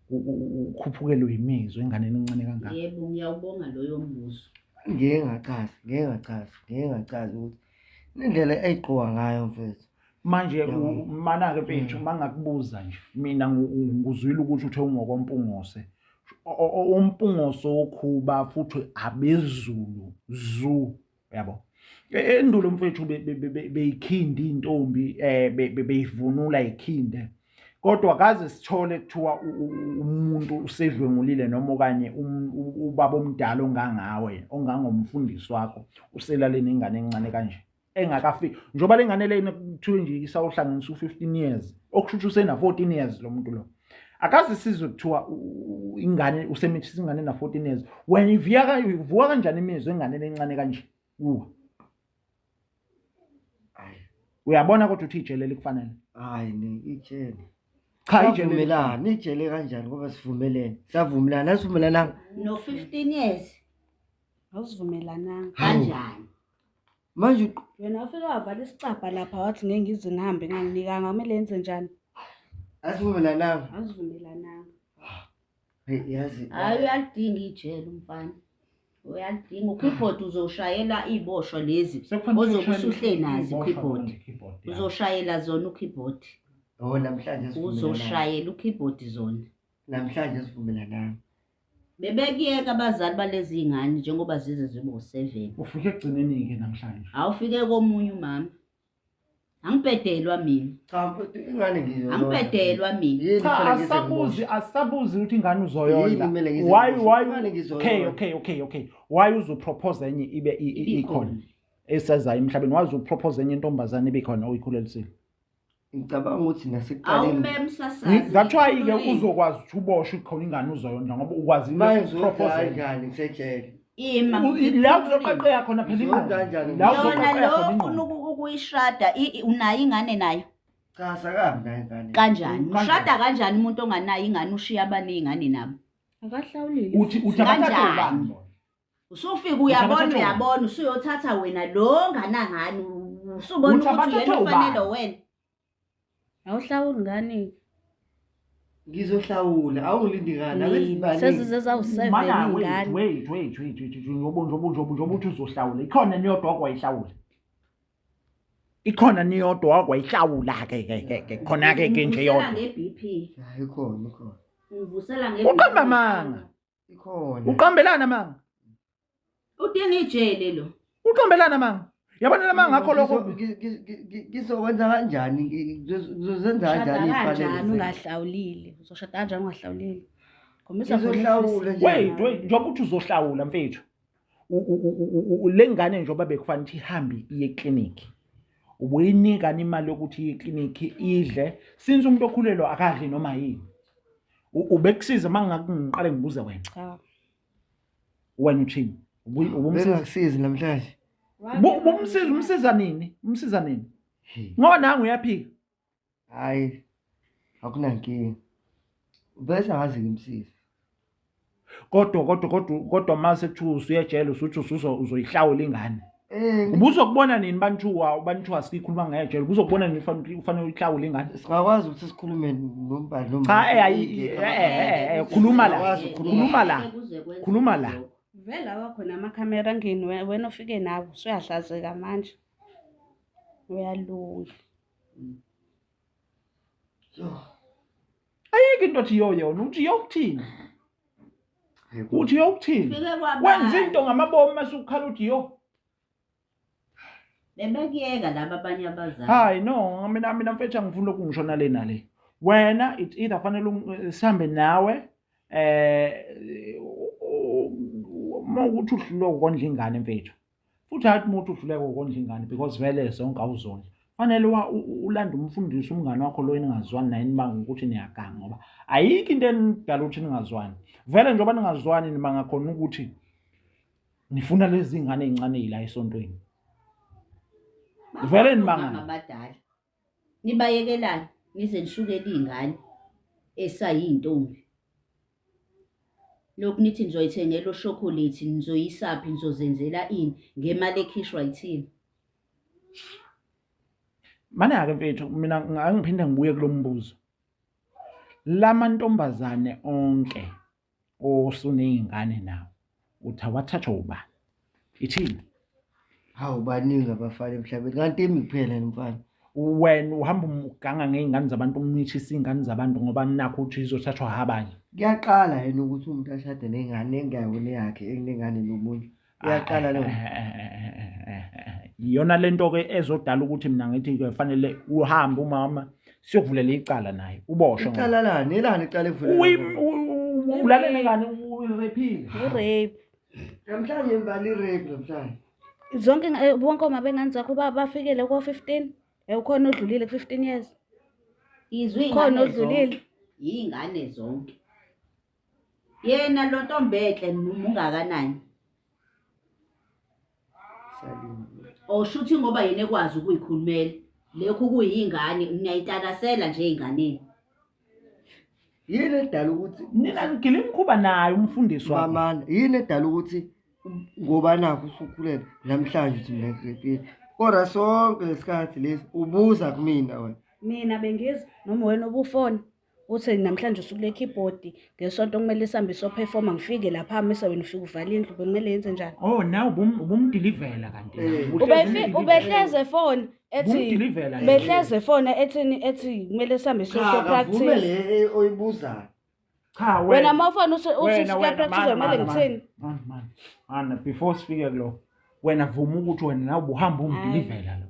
ukhuphukelwe imizwa enganeni encane kangaka? Yebo, ngiyawubonga loyo mbuzo. Ngeke ngachaza, ngeke ngachaza, ngeke ngachaza ukuthi indlela ayigqoka ngayo mfethu. Manje Yabo. mana-ke mfethu mangakubuza nje mina nguzwile ukuthi uthe ungokoMpungose. UMpungose wokhuba futhi abezulu zu yabo. Endulo mfethu beyikhindi iy'ntombi beyivunula yikhinde. Kodwa kaze sithole kuthiwa umuntu usedlwengulile noma okanye ubaba omdala ongangawe ongangomfundisi wakho uselale nengane encane kanje engakafiki njengoba le ngane lena kuthiwe nje isawuhlanganisa u-15 years okusho ukuthi usena-14 years lo muntu lo akaze sizwe kuthiwa ingane usemithisa ingane na-14 years wena ivuka kanjani imizwa enganeni encane kanje kuwe? Hayi. Uyabona kodwa uthi ijele likufanele? Hayi ne ijele. Cha ijele. Savumelana, ijele kanjani ngoba sivumelene. Savumelana, asivumelananga. No 15 years. Awusivumelananga. Kanjani? Manje Wena wafike wavala isicabha lapha wathi ngeke ngize ngihambe nganginikanga kumele yenze njani? Asivumelananga. Awusivumelananga. Hey yazi. Hayi uyalidinga ijele umfana. Uyalidinga ukeyboard uzoshayela iziboshwa lezi. Sekufanele Ozobe ushayele usuhleli nazo iziboshwa i-keyboard. nge-keyboard, ya. Uzoshayela zona ukeyboard. Oh namhlanje sivumelananga. Uzoshayela ukeyboard zona. Namhlanje sivumelananga. Bebekuyeka abazali balezi ngane njengoba zize zibe u7. Ufike ekugcineni-ke namhlanje. Awufike komunye umama. Angibhedelwa mina. Cha mfethu ingane ngizoyondla. Angibhedelwa mina. Yini Cha kufanele ngize asabuzi ngiboshwe? asabuzi ukuthi ingane Yini uzoyondla. kumele ngize Why ngiboshwe? why Ingane ngizoyondla. okay okay okay okay. Why uzopropose enye ibe ikhona esezayo emhlabeni? Why uzopropose enye intombazane ibe khona oyikhulelisile? Ngicabanga ukuthi nasekuqaleni Awumemsasazi. That's why ke uzokwazi ukuthi uboshwe khona ingane uzoyondla ngoba ukwazi manje ngizodla ukupropose enye. kanjani ngisejele. Ima. La uzoqaqeka khona phela Ngizodla ingqondo. kanjani? La Yona uzoqaqeka lo khona ofuna ingqondo. ukuyishada unayo ingane nayo Cha sakabi nayo ingane. kanjani? Kanjani? Ushada kanjani umuntu onganayo ingane ushiya abaneyingane nabo? Akahlawulile. Uthi uthi abathathe Kanjani? ubani bona? Usufika uyabona Uthi abathathe uyabona usuyothatha wena lo nganangani usubona Uthi ukuthi abathathe uyena ufanele ubani? wena. Awuhlawuli ngane. Ngizohlawula awungilindi ngani abethi baningi. Sezize zawu-7 Mana wait iy'ngane. wait wait wait wait njobo njobo njobo njobo uthi uzohlawula. Ikhona niyodwa okwayihlawula. Ikhona niyodwa okwayihlawula ke ke ke ke khona ke ke nje Ungivusela yodwa. nge-BP. Hayi ikhona ikhona. Ungivusela nge-BP. Uqamba amanga. Ikhona. Uqambelana amanga. Udinga ijele lo. Uqambelana amanga. Yabona lamanga ngakho lokho Ngizokwenza kanjani? Ngizozenza Ushada kanjani kanjani iy'fanele? ungahlawulile? Uzoshada kanjani ungahlawulile? Khombisa khona Ngizohlawula ifisi. nje. Wait wait njengoba uthi uzohlawula mfethu. Le ngane njengoba bekufanele ukuthi ihambe iye eklinikhi. Ubuyinika imali yokuthi iye eklinikhi idle since umuntu okhulelwe akadli noma yini. Ubekusiza uma ngiqale ngibuze wena. Cha. Wena uthini? Ubumsiza? Bengakusizi namhlanje. Ubumsiza umsiza nini? Umsiza nini? Ngoba nangu uyaphika. Hayi akunankinga. Bese angaze ngimsize. Kodwa kodwa kodwa kodwa mase kuthiwa usuyejele usuthi uzoyihlawula ingane. Eh Ubuzokubona nini banthuwa banthuwa sikhuluma ngejele ubuzokubona nini ufanele uyihlawule ingane? singakwazi ukuthi sikhulume nombali nomama. Cha khuluma la. Singakwazi ukukhuluma. Khuluma la. Kuze kwenzeke Khuluma la. lokho. Vele awakhona amakhamera angeni wena ofike nawo usuyahlazeka manje. Uyalunga. Yo, Ayikho into othi yo yona uthi yokuthini? hayi bo. Uthi yokuthini? Ufike kwabani? Wenza into ngamabomu mase ukhala uthi yo. Bebekuyeka laba abanye abazali. Hayi no mina mfethu angifuni lokhu ngishona le nale. Wena it's either fanele sihambe nawe uma ukuthi uhluleka ukondla ingane mfethu. Futhi hayi uma uthi uhluleka ukondla ingane because vele zonke awuzondli. Fanele ulande umfundisi umngane wakho lo eningazwani naye nibanga ukuthi niyaganga ngoba ayikho into enidala ukuthi ningazwani. Vele njengoba ningazwani nibanga khona ukuthi nifuna lezi ngane ezincane la esontweni. Vele nibangani. Omama abadala. Nibayekelani nize nishukele iy'ngane esayiy'ntombi. Lokhu nithi nizoyithengela oshokholethi nizoyisaphi nizozenzela ini ngemali ekhishwa yithina. Mana-ke mfethu mina angiphinde ngibuye kulo mbuzo. Lamantombazane onke osuney'ngane nawo uthi awathathwa ubani? Ithini? Hawu baningi abafana emhlabeni kanti imi kuphela nomfana. Wena uhamba uganga ngey'ngane zabantu umncishisa iy'ngane zabantu ngoba nakho ukuthi izothathwa abanye. Kuyaqala yena ukuthi umuntu ashade nengane engayona eyakhe enengane nomunye. Iyaqala leyo. Iyona lento-ke ezodala ukuthi mina ngithi-ke fanele uhambe umama siyokuvulela icala naye uboshwe. Icala lani? Elani icala ekuvulela? Ulale nengane urephile. I-rape. Namhlanje ngibala i-rape namhlanje. Zonke bonke oma bengane zakho bafikele ko-15. Ukhona odlulile ku-15 years. Izwe Khona iy'ngane odlulile. zonke. Iy'ngane zonke. Yena lo ntombenhle mungakanani? Salini. Or shuthi ngoba yena ekwazi ukuyikhulumela. Lokhu kuyingane niyayitakasela nje ey'nganeni. Yini edala ukuthi Nina ngigila imikhuba naye umfundisi wakho. mamana yini edala ukuthi ngoba nakho usukhulelwe namhlanje uthi mina ngirepile kodwa sonke lesikhathi lesi ubuza kumina wena. Mina bengiza noma wena ubufona uthi namhlanje usuku le-keyboard ngesonto kumele sihambe siyophefoma ngifike lapha mise wena ufike uvale indlu bekumele yenze njani? Oh nawe ubumdilivela kanti. Ubehleze efona ethi Ubumdilivela. behleze efona ethini ethi kumele sihambe Cha akavume siyo-practice. le oyibuzayo. Cha Wena uma ufona uthi Wena, wena, siya-practice mana, kumele mana, ngithini? Mana, mana, mana, before sifike kulo wena vuma ukuthi wena nawe ubuhamba umdilivela lo.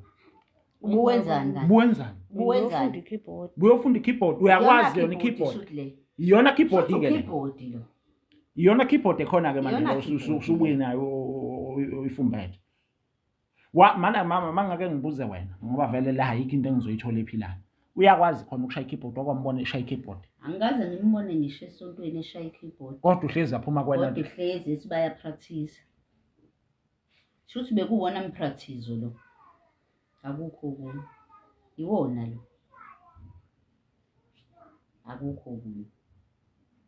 Ubuwenzani kanti? Ubuwenzani? Ubuwenzani? Uyofunda i-keyboard. Buyofunda i-keyboard, uyakwazi yona i-keyboard. Shuthi le. Iyona keyboard Shuthi ke le. u-keyboard lo. Iyona keyboard ekhona ke manje Iyona lo keyboard. usubuye nayo uyifumbethe. Wa mana mama mangake ngibuze wena ngoba vele la ayikho into engizoyithola ephilayo. Uyakwazi khona ukushaya i-keyboard okwambona eshaya i-keyboard. Angikaze ngimbone ngisho esontweni eshaya i-keyboard. Kodwa uhlezi aphuma kwena Kodwa uhlezi ethi baya-practice. Shuthi bekuwona mpractice lo. Akukho okunye. Iwona lo. Akukho okunye.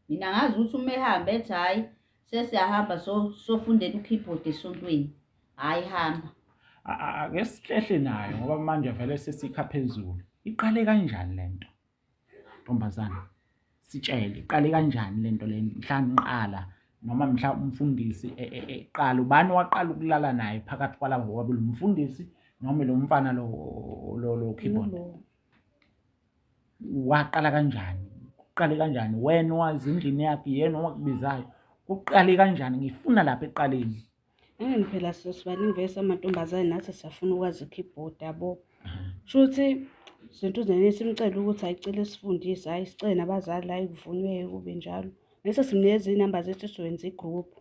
Mina ngazi ukuthi uma ehamba ethi hhayi sesiyahamba sofundela u-keyboard esontweni. Hhayi hamba. Ake sihlehle nayo ngoba manje vele sesikha phezulu. Iqale kanjani lento? Ntombazana, sitshele iqale kanjani lento le mhla niqala noma mhla umfundisi eqala ubani waqala ukulala naye phakathi kwalabo bobabili umfundisi noma lo mfana lo keyboard Ngulo. waqala kanjani? Kuqale kanjani? Wena wazi endlini yakhe yena owakubizayo. Kuqale kanjani? Ngifuna lapha ekuqaleni. Angeke phela sibaningi vese amantombazane nathi siyafuna ukwazi i-keyboard yabo. Shuthi izinto zenene simcele ukuthi ayicele sifundise, hhayi sicele nabazali hhayi kuvunywe kube njalo. Bese simnikeza iy'namba zethu sizoyenza i-group.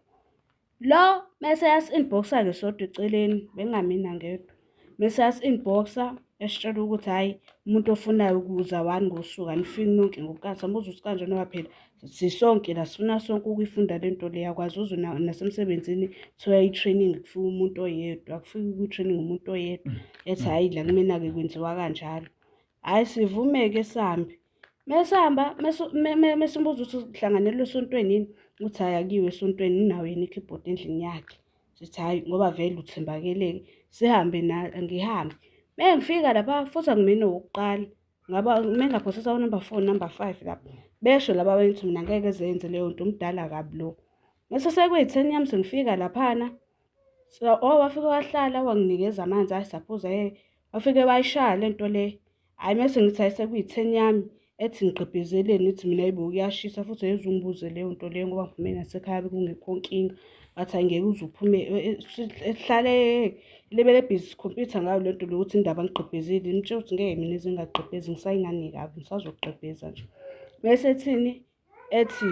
Lo mese yasi-inbox-a-ke sodwa eceleni, bekungamina ngedwa. Mese yasi-inbox-a esitshela ukuthi hhayi umuntu ofunayo ukuza one ngosuku anifiki nonke ngokukathi. Sambuza ukuthi kanjani ngoba phela sisonke la sifuna sonke ukuyifunda le nto le yakwazi uze nasemsebenzini kuthiwa i-training kufika umuntu oyedwa, akufiki kwi-training umuntu oyedwa. Ethi hhayi la kumina-ke kwenziwa kanjalo. Hhayi sivume-ke sihambe. Mesihamba mesimbuza ukuthi sihlanganele esontweni yini, uthi hhayi akuyiwe esontweni unayo yena i-keyboard endlini yakhe. Sithi hhayi ngoba vele uthembakeleke sihambe ngihambe. Mengifika lapha futhi akumina owokuqala ngaba mengaphosisa u-number 4 number 5 lapha. Besho laba abanye ukuthi mina ngeke zenze leyo nto umdala kabi lo. Mese sekuyi-10 yami sengifika laphana. So oh wafike wahlala wanginikeza amanzi hhayi saphuza wafike wayishaya le nto le. Hhayi mese ngithi hhayi sekuyi-10 yami ethi ngigqibhezeleni ithi mina hayibo kuyashisa futhi ayeze ungibuze leyo nto leyo ngoba ngiphume nasekhaya bekungekho nkinga. Bathi hhayi ngeke uze uphume ehlale lebele ebhizi sikhompyutha ngayo le nto le ukuthi indaba ngigqibhezile. Ngimtshela ukuthi ngeke mina ize ngingagqibhezi ngisayingane kabi ngisazogqibheza nje. Mese ethini ethi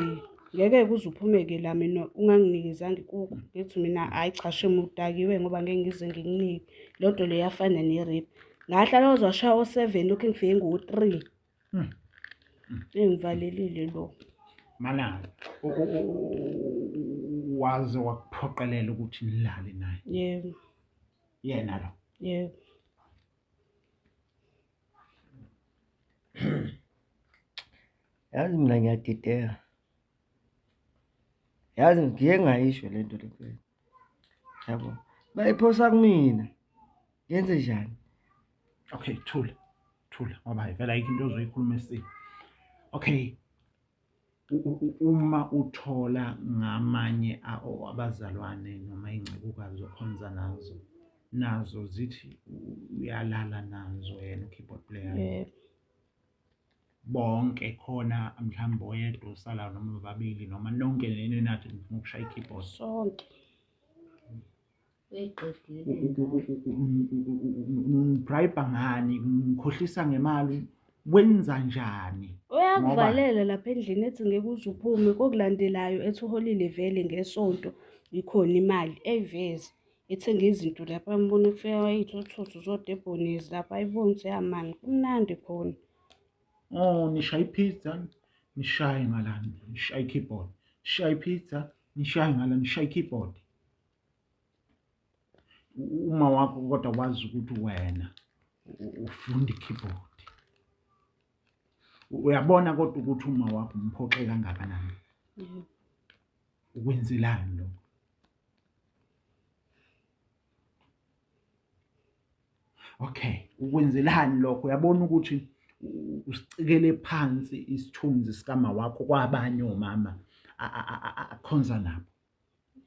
ngeke kuze uphume-ke la mina unganginikezanga ikuku. Ngithi mina hhayi cha shame udakiwe ngoba ngeke ngize ngikunike. Leyo nto leyo yafana ne-rape. Ngahlala waze washaya o-7 lokhu ngifike ngo-3. Engivalelile lo. Mana waze wakuphoqelela ukuthi nilale naye. Yebo. Yena lo. Yebo. Yazi mina ngiyadideka. Yazi ngike ngayisho le nto le mfethu. Yabo. Bayiphosa kumina. Ngenze njani? Okay, thula. Thula ngoba vele ayikho into ozoyikhuluma esini. Okay. Uma uthola ngamanye abazalwane noma iy'ncekukazi okhonza nazo, nazo zithi uyalala nazo yena u-keyboard player. Yebo. Bonke khona mhlawumbe oyedwa osalayo noma babili noma nonke nini nathi nifuna ukushaya i-keyboard. Sonke. Uyiqedile. Ngibribe ngani? Ngikhohlisa ngemali? Wenza njani? Uyakuvalela lapha endlini ethi ngeke uze uphume, kokulandelayo ethi uholile vele ngesonto ikhona imali eyiveze. Ethenge izinto lapha ambone kufika iy'thuthuthu zodebhonizi lapha ayibone ukuthi ya mani kumnandi khona. Oh, nishaya i-pizza, nishaye ngalana, nishaye i-keyboard, nishaye i-pizza, nishaye ngalana, nishaye i-keyboard. Uma wakho kodwa wazi ukuthi wena ufunda i-keyboard. Uyabona kodwa ukuthi uma wakho umphoxe kangakanani. Ukwenzelani lokho? Okay, ukwenzelani lokho? Uyabona ukuthi usicikele phansi isithunzi sikama wakho kwabanye omama akhonza nabo.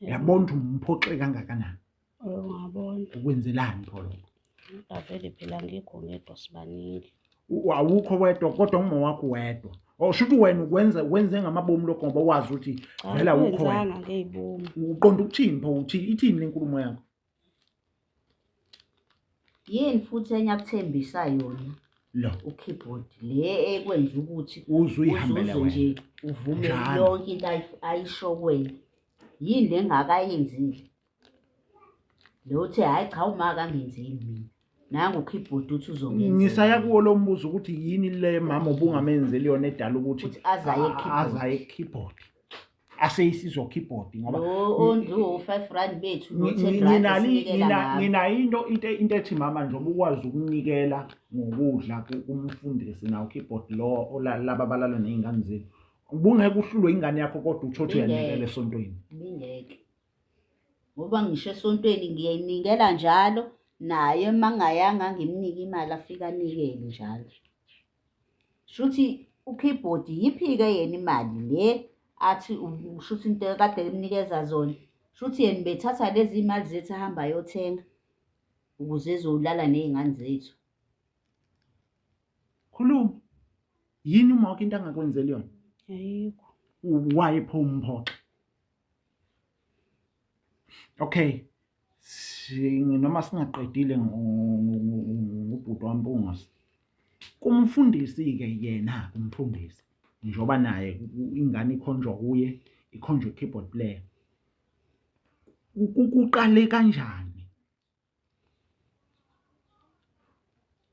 Uyabona ukuthi umphoxe kangakanani? Ungabona. Ukwenzelani pho lokho? Kodwa vele phela ngikho ngedwa, sibaningi. Awukho wedwa kodwa uma wakho wedwa. Oh, shuthi wena ukwenza wenze ngamabomu lokho ngoba wazi ukuthi Cha, vele awukho wena. akwenzanga ngey'bomu. Uqonda ukuthini pho? Uthi ithini le nkulumo yakho? Yini futhi enye akuthembisa yona Lo u-keyboard le ekwenza ukuthi uze uyihambele uzuze wena. nje uvume Njalo. yonke into ayisho kuwena. Yini le engakayenzile? Lo uthi hhayi cha uma akangenzeli mina. Nangu u-keyboard uthi uzongenzela. Ngisaya kuwo lo mbuzo ukuthi yini le mama obungamenzeli yona edala ukuthi Ukuthi azaye e-keyboard. azaye e-keyboard. Aseyisizwa keyboard ngoba Lo ondu 5 rand bethu no 10 rand esinikela ngabo. nginayo into ethi mama njengoba ukwazi ukunikela ngokudla kumfundisi nawo keyboard lo laba abalala ney'ngane zenu. Ubungeke uhlulwe ingane yakho kodwa uthothe uyanikela esontweni. Bingeke. Ngoba ngisho esontweni ngiyayinikela njalo naye uma ngingayanga ngimnike imali afike anikele njalo. Shuthi u-keyboard yiphi-ke yena imali le athi shuthi into kade emnikeza zona. Shuthi yena bethatha lezi imali zethu ahamba ayothenga ukuze ezolala ney'ngane zethu. Khuluma. Yini uma wakho into angakwenzeli yona? Ayikho. Why pho umphoxa? Okay. Noma singaqedile ngobhuti waMpungose. Kumfundisi-ke yena kumfundisi njengoba naye ingane ikhonjwa kuye, ikhonjwa i-keyboard player. Kuqale kanjani?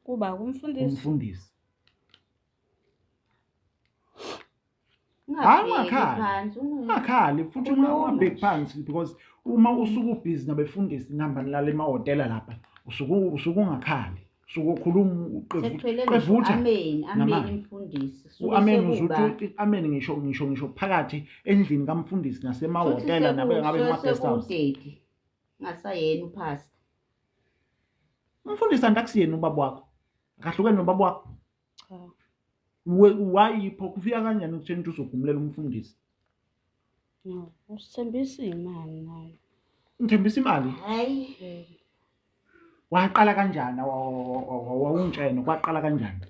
Kuba kumfundisi. Kumfundisi. Hayi, Ungabheki ungakhali. phansi, Ungakhali futhi Khuluma ungabheki nje. phansi because uma usuke ubhizi nabefundisi nihamba nilala emahhotela lapha usuke ungakhali. Usuke ukhuluma Sekuphelele ngisho uqevutha. amen, amen namanje. mfundisi. Suke U-amen sekuba- uzuthi amen ngisho phakathi endlini kamfundisi futhi nasemahhotela nabe ngabe suke kuma-guest house. sekuwudedi. Ngasayena uphasta. Umfundisi antakusiyena ubaba wakho. Akahlukene nobaba wakho. Cha. Wayipho kufika kanjani ekutheni ukuthi uzogumulela umfundisi? No, usithembisa imali naye. Ngithembisa imali. Hayi. Yebo. Waqala kanjani? Wawungitshena kwaqala kanjani?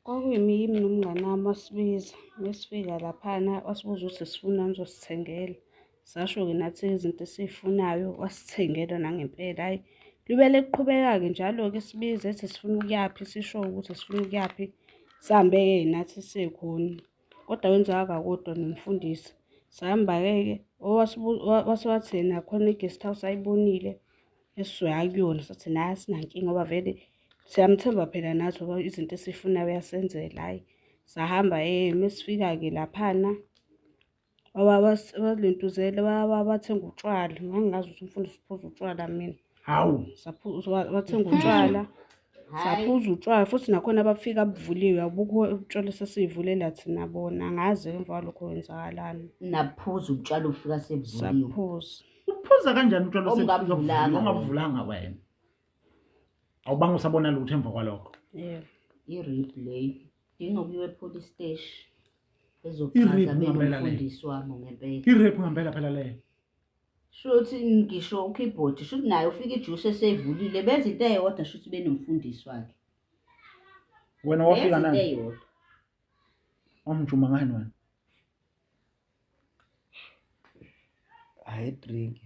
Kwakuyimi yimi nomngani wami wasibiza. Mesifika laphana wasibuza ukuthi sifunani uzosithengela. Sasho-ke nathi izinto esiy'funayo wasithengela nangempela. Hhayi, libele liqhubeka-ke njalo-ke sibize ethi sifuna ukuyaphi, sisho ukuthi sifuna ukuyaphi. Sihambe-ke nathi siye khona. Kodwa wenzeka kakodwa nomfundisi. Sahamba-ke wase wathi yena khona i-guest house ayibonile esizoya kuyona. Sathi naye asinankinga ngoba vele siyamthemba phela nathi ngoba izinto esiyifunayo uyasenzela. Hhayi, sahamba mesifika-ke laphana walentuzela wathenga utshwala. Ngangingazi ukuthi umfundisi uphuza utshwala mina. Hawu. Wathenga utshwala. Hhayi. Saphuza utshwala futhi nakhona bafika buvuliwe abukho utshwala sesiyivulela thina bona angazi emva kwalokho kwenzakalani. Naphuza utshwala ufika sebuvuliwe. Saphuza. Uphuza kanjani utshwala sebufika Ongabuvulanga buvuliwe wena. ongabuvulanga wena? Awubange usabona lutho emva kwalokho. Yebo. I-rape leyo. Dinga ukuyiwa e-police station. I-rape Ezochaza ngempela leyo. benomfundisi wami ngempela. I-rape ngempela phela leyo. Shuthi ngisho u-keyboard, shuthi naye ufika ijuice eseyivulile benza into eyodwa shuthi benomfundisi wakhe. Wena wafika Benza into nani? eyodwa. Wamjuma ngani wena? Hayi drink.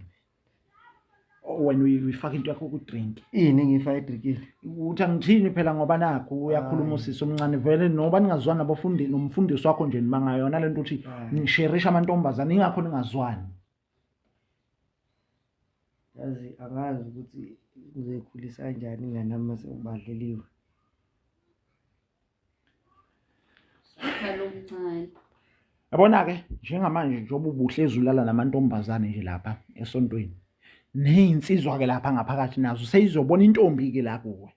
Oh, wena uyifaka into yakho ku-drink. Ini engiyifaka edrinkini? Uthi angithini phela ngoba nakhu uyakhuluma Hayi. usisi omncane vele noba ningazwani nabafundi nomfundisi wakho nje nibangayona lento ukuthi Hayi. nisherisha amantombazane ingakho ningazwani. Yazi angazi ukuthi ngizoyikhulisa kanjani ingane yami mase ngibadleliwe. Sakhala omncane. Yabona-ke njengamanje njengoba ubuhlezi ulala namantombazane nje lapha esontweni ney'nsizwa-ke lapha ngaphakathi nazo seyizobona intombi-ke la kuwe.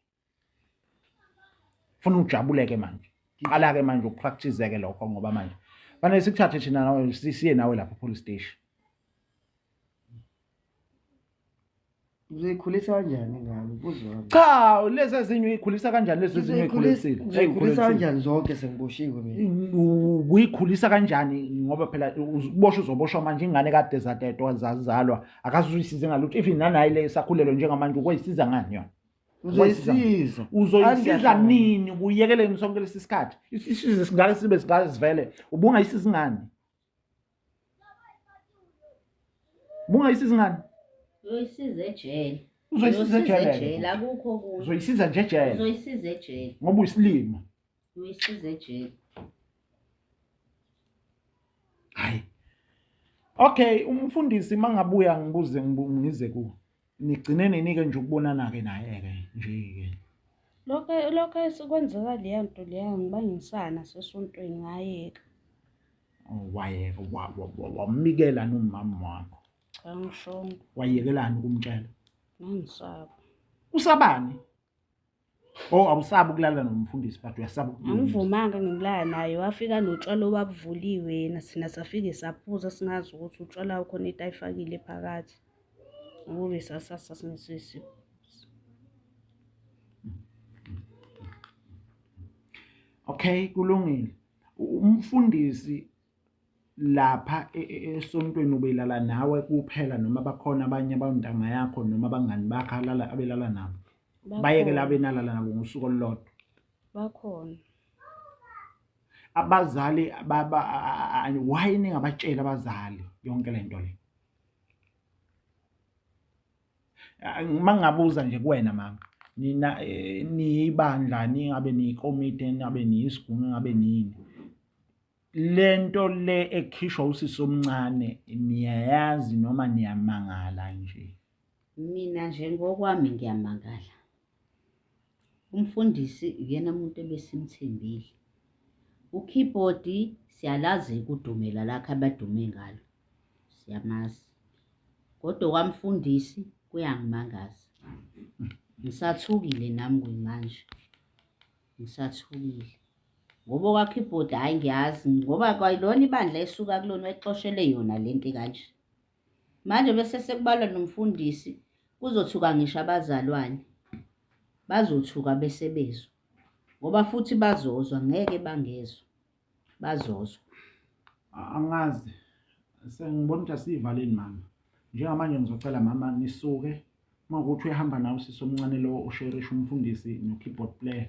Funa ujabule-ke manje. Qala-ke manje upractice-ke lokho ngoba manje fanele sikuthathe thina nawe siye nawe lapha police station. Uzoyikhulisa kanjani ingane? Umbuzo wami. Cha, lezi ezinye uyikhulisa kanjani lezi ezinye Ngizoyikhulisa uyikhulisile? ngizoyikhulisa kanjani zonke sengiboshiwe mina? Uyikhulisa kanjani ngoba phela uboshwa uzoboshwa manje ingane kade zadedwa zazalwa akazuyisize ngalutho even nanayi le esakhulelwe njengamanje ukoyisiza ngani yona? Uzoyisiza. Uzoyisiza Angiyahlangana. nini kuyekeleni sonke lesi sikhathi? Isisize singake sibe singake sivele ubungayisizi ngani? Ubungayisizi ngani? Uyoyisiza ejele. Uzoyisiza ejele. ejele akukho okunye. Uzoyisiza nje ejele Uzoyisiza ejele. ngoba uyisilima. Uyoyisiza ejele. Hayi. Okay, umfundisi mangabuya ngibuze ngize ku. Nigcine nini ke nje ukubonana ke naye ke nje ke. Lokho lokho esikwenzeka leya nto leya ngibangisana sesontweni ngayeka. Oh, wayeka wamikela nomama wakho. Cha ngishongo Wayekelani ukumtshela? ngangisaba. Usabani? Oh, awusabi ukulala nomfundisi but uyasaba ukukhuluma. Angivumanga ngimlaya naye wafika notshwala obabuvuliwe yena thina safike saphuza singazi ukuthi utshwala ukhona into ayifakile phakathi. Ukube sasasa singesisi. Okay, kulungile. Umfundisi lapha esontweni ubelala nawe kuphela noma bakhona abanye abantanga yakho noma abangani bakho alala abelala nabo. Bayeke la benalala nabo ngosuku olulodwa. Bakhona. Abazali baba why ningabatsheli abazali yonke lento le? Mangingabuza nje kuwena mama, nina niyibandla ningabe niyikomiti ningabe niyisigungu ningabe niyini. Lento le ekhishwa usisi omncane niyayazi noma niyamangala nje? Mina nje ngokwami ngiyamangala. Umfundisi uyena muntu ebesimthembile. U-keyboard siyalazi ukudumela lakhe abadume ngalo. Siyamazi. Kodwa kwamfundisi kuyangimangaza. Ngisathukile nami kuyimanje. Ngisathukile. Ngoba okwa-keyboard hhayi ngiyazi ngoba kwayilona ibandla esuka kulona wayexoshele yona le nto kanje. Manje bese sekubalwa nomfundisi kuzothuka ngisho abazalwane. Bazothuka bese bezwa. Ngoba futhi bazozwa ngeke bangezwa. Bazozwa. Angazi. Sengibona ukuthi asiyivaleni mama. Njengamanje ngizocela mama nisuke. Uma kuwukuthi uyahamba nawe usisi omncane lo osherisha umfundisi no-keyboard player.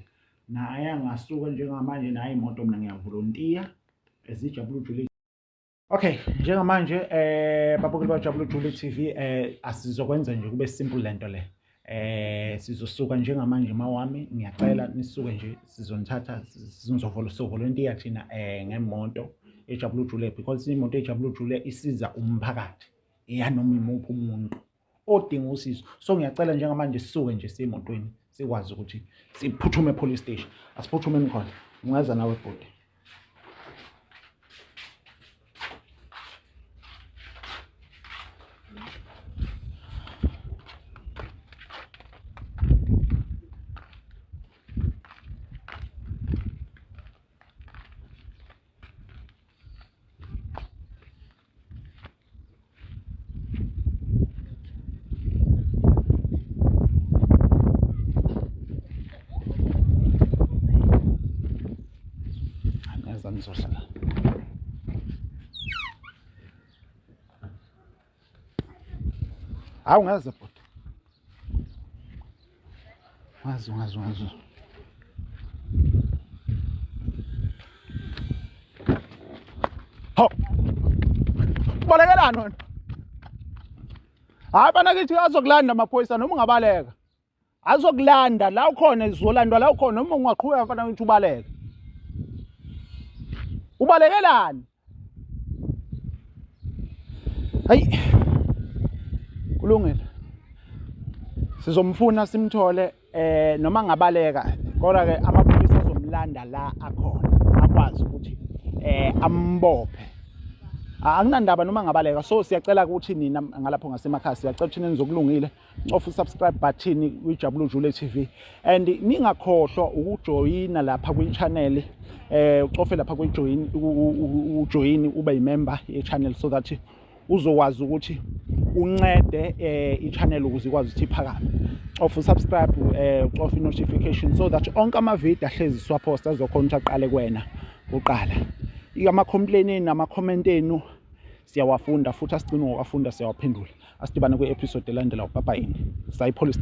Naye angasuka njengamanje naye imoto mina ngiyavolontiya. Ezijabula ujule. Okay, njengamanje babukeli baJabula Ujule TV asizokwenza nje kube simple lento le. Sizosuka njengamanje mawami ngiyacela nisuke nje sizonithatha sizovolontiya thina ngemoto eJabula Ujule because imoto eJabula Ujule isiza umphakathi eyanoma imuphi umuntu odinga usizo. So ngiyacela njengamanje sisuke nje siye emotweni sikwazi ukuthi siphuthume police station. Asiphuthumeni khona. Ungeza nawe bhuti. Nizohlala. Hawu ngaze bhuti. Ngaze ngaze ngaze. Hawu. Balekelani wena? Hayi bana kithi azokulanda amaphoyisa noma ungabaleka. Azokulanda la ukhona izolandwa la ukhona noma ungaqhubeka mfana ngithi ubaleke. Ubalekelani? Hayi. Kulungile. Sizomfuna simthole eh noma ngabaleka kodwa ke amaphoyisa azomlanda la akhona akwazi ukuthi eh ambophe. Akunandaba noma ngabaleka so siyacela ukuthi nina ngalapho ngasemakhaya siyacela ukuthi nenizokulungile cofa usubscribe button kwiJabulu Jule TV and ningakhohlwa ukujoyina lapha kwi-channel eh ucofe lapha kwi-join ujoin ube yimember ye-channel so that uzokwazi ukuthi uncede eh i-channel ukuze ikwazi ukuthi iphakame. Cofa usubscribe eh ucofa i-notification so that onke ama-video ahlezi siwapost azokhona ukuthi aqale kuwena kuqala. Ama-complain enu nama-comment enu siyawafunda futhi asigcine ngokuwafunda siyawaphendula. Asidibane kwi-episode elandelayo. Bye bye. Sayipholisa.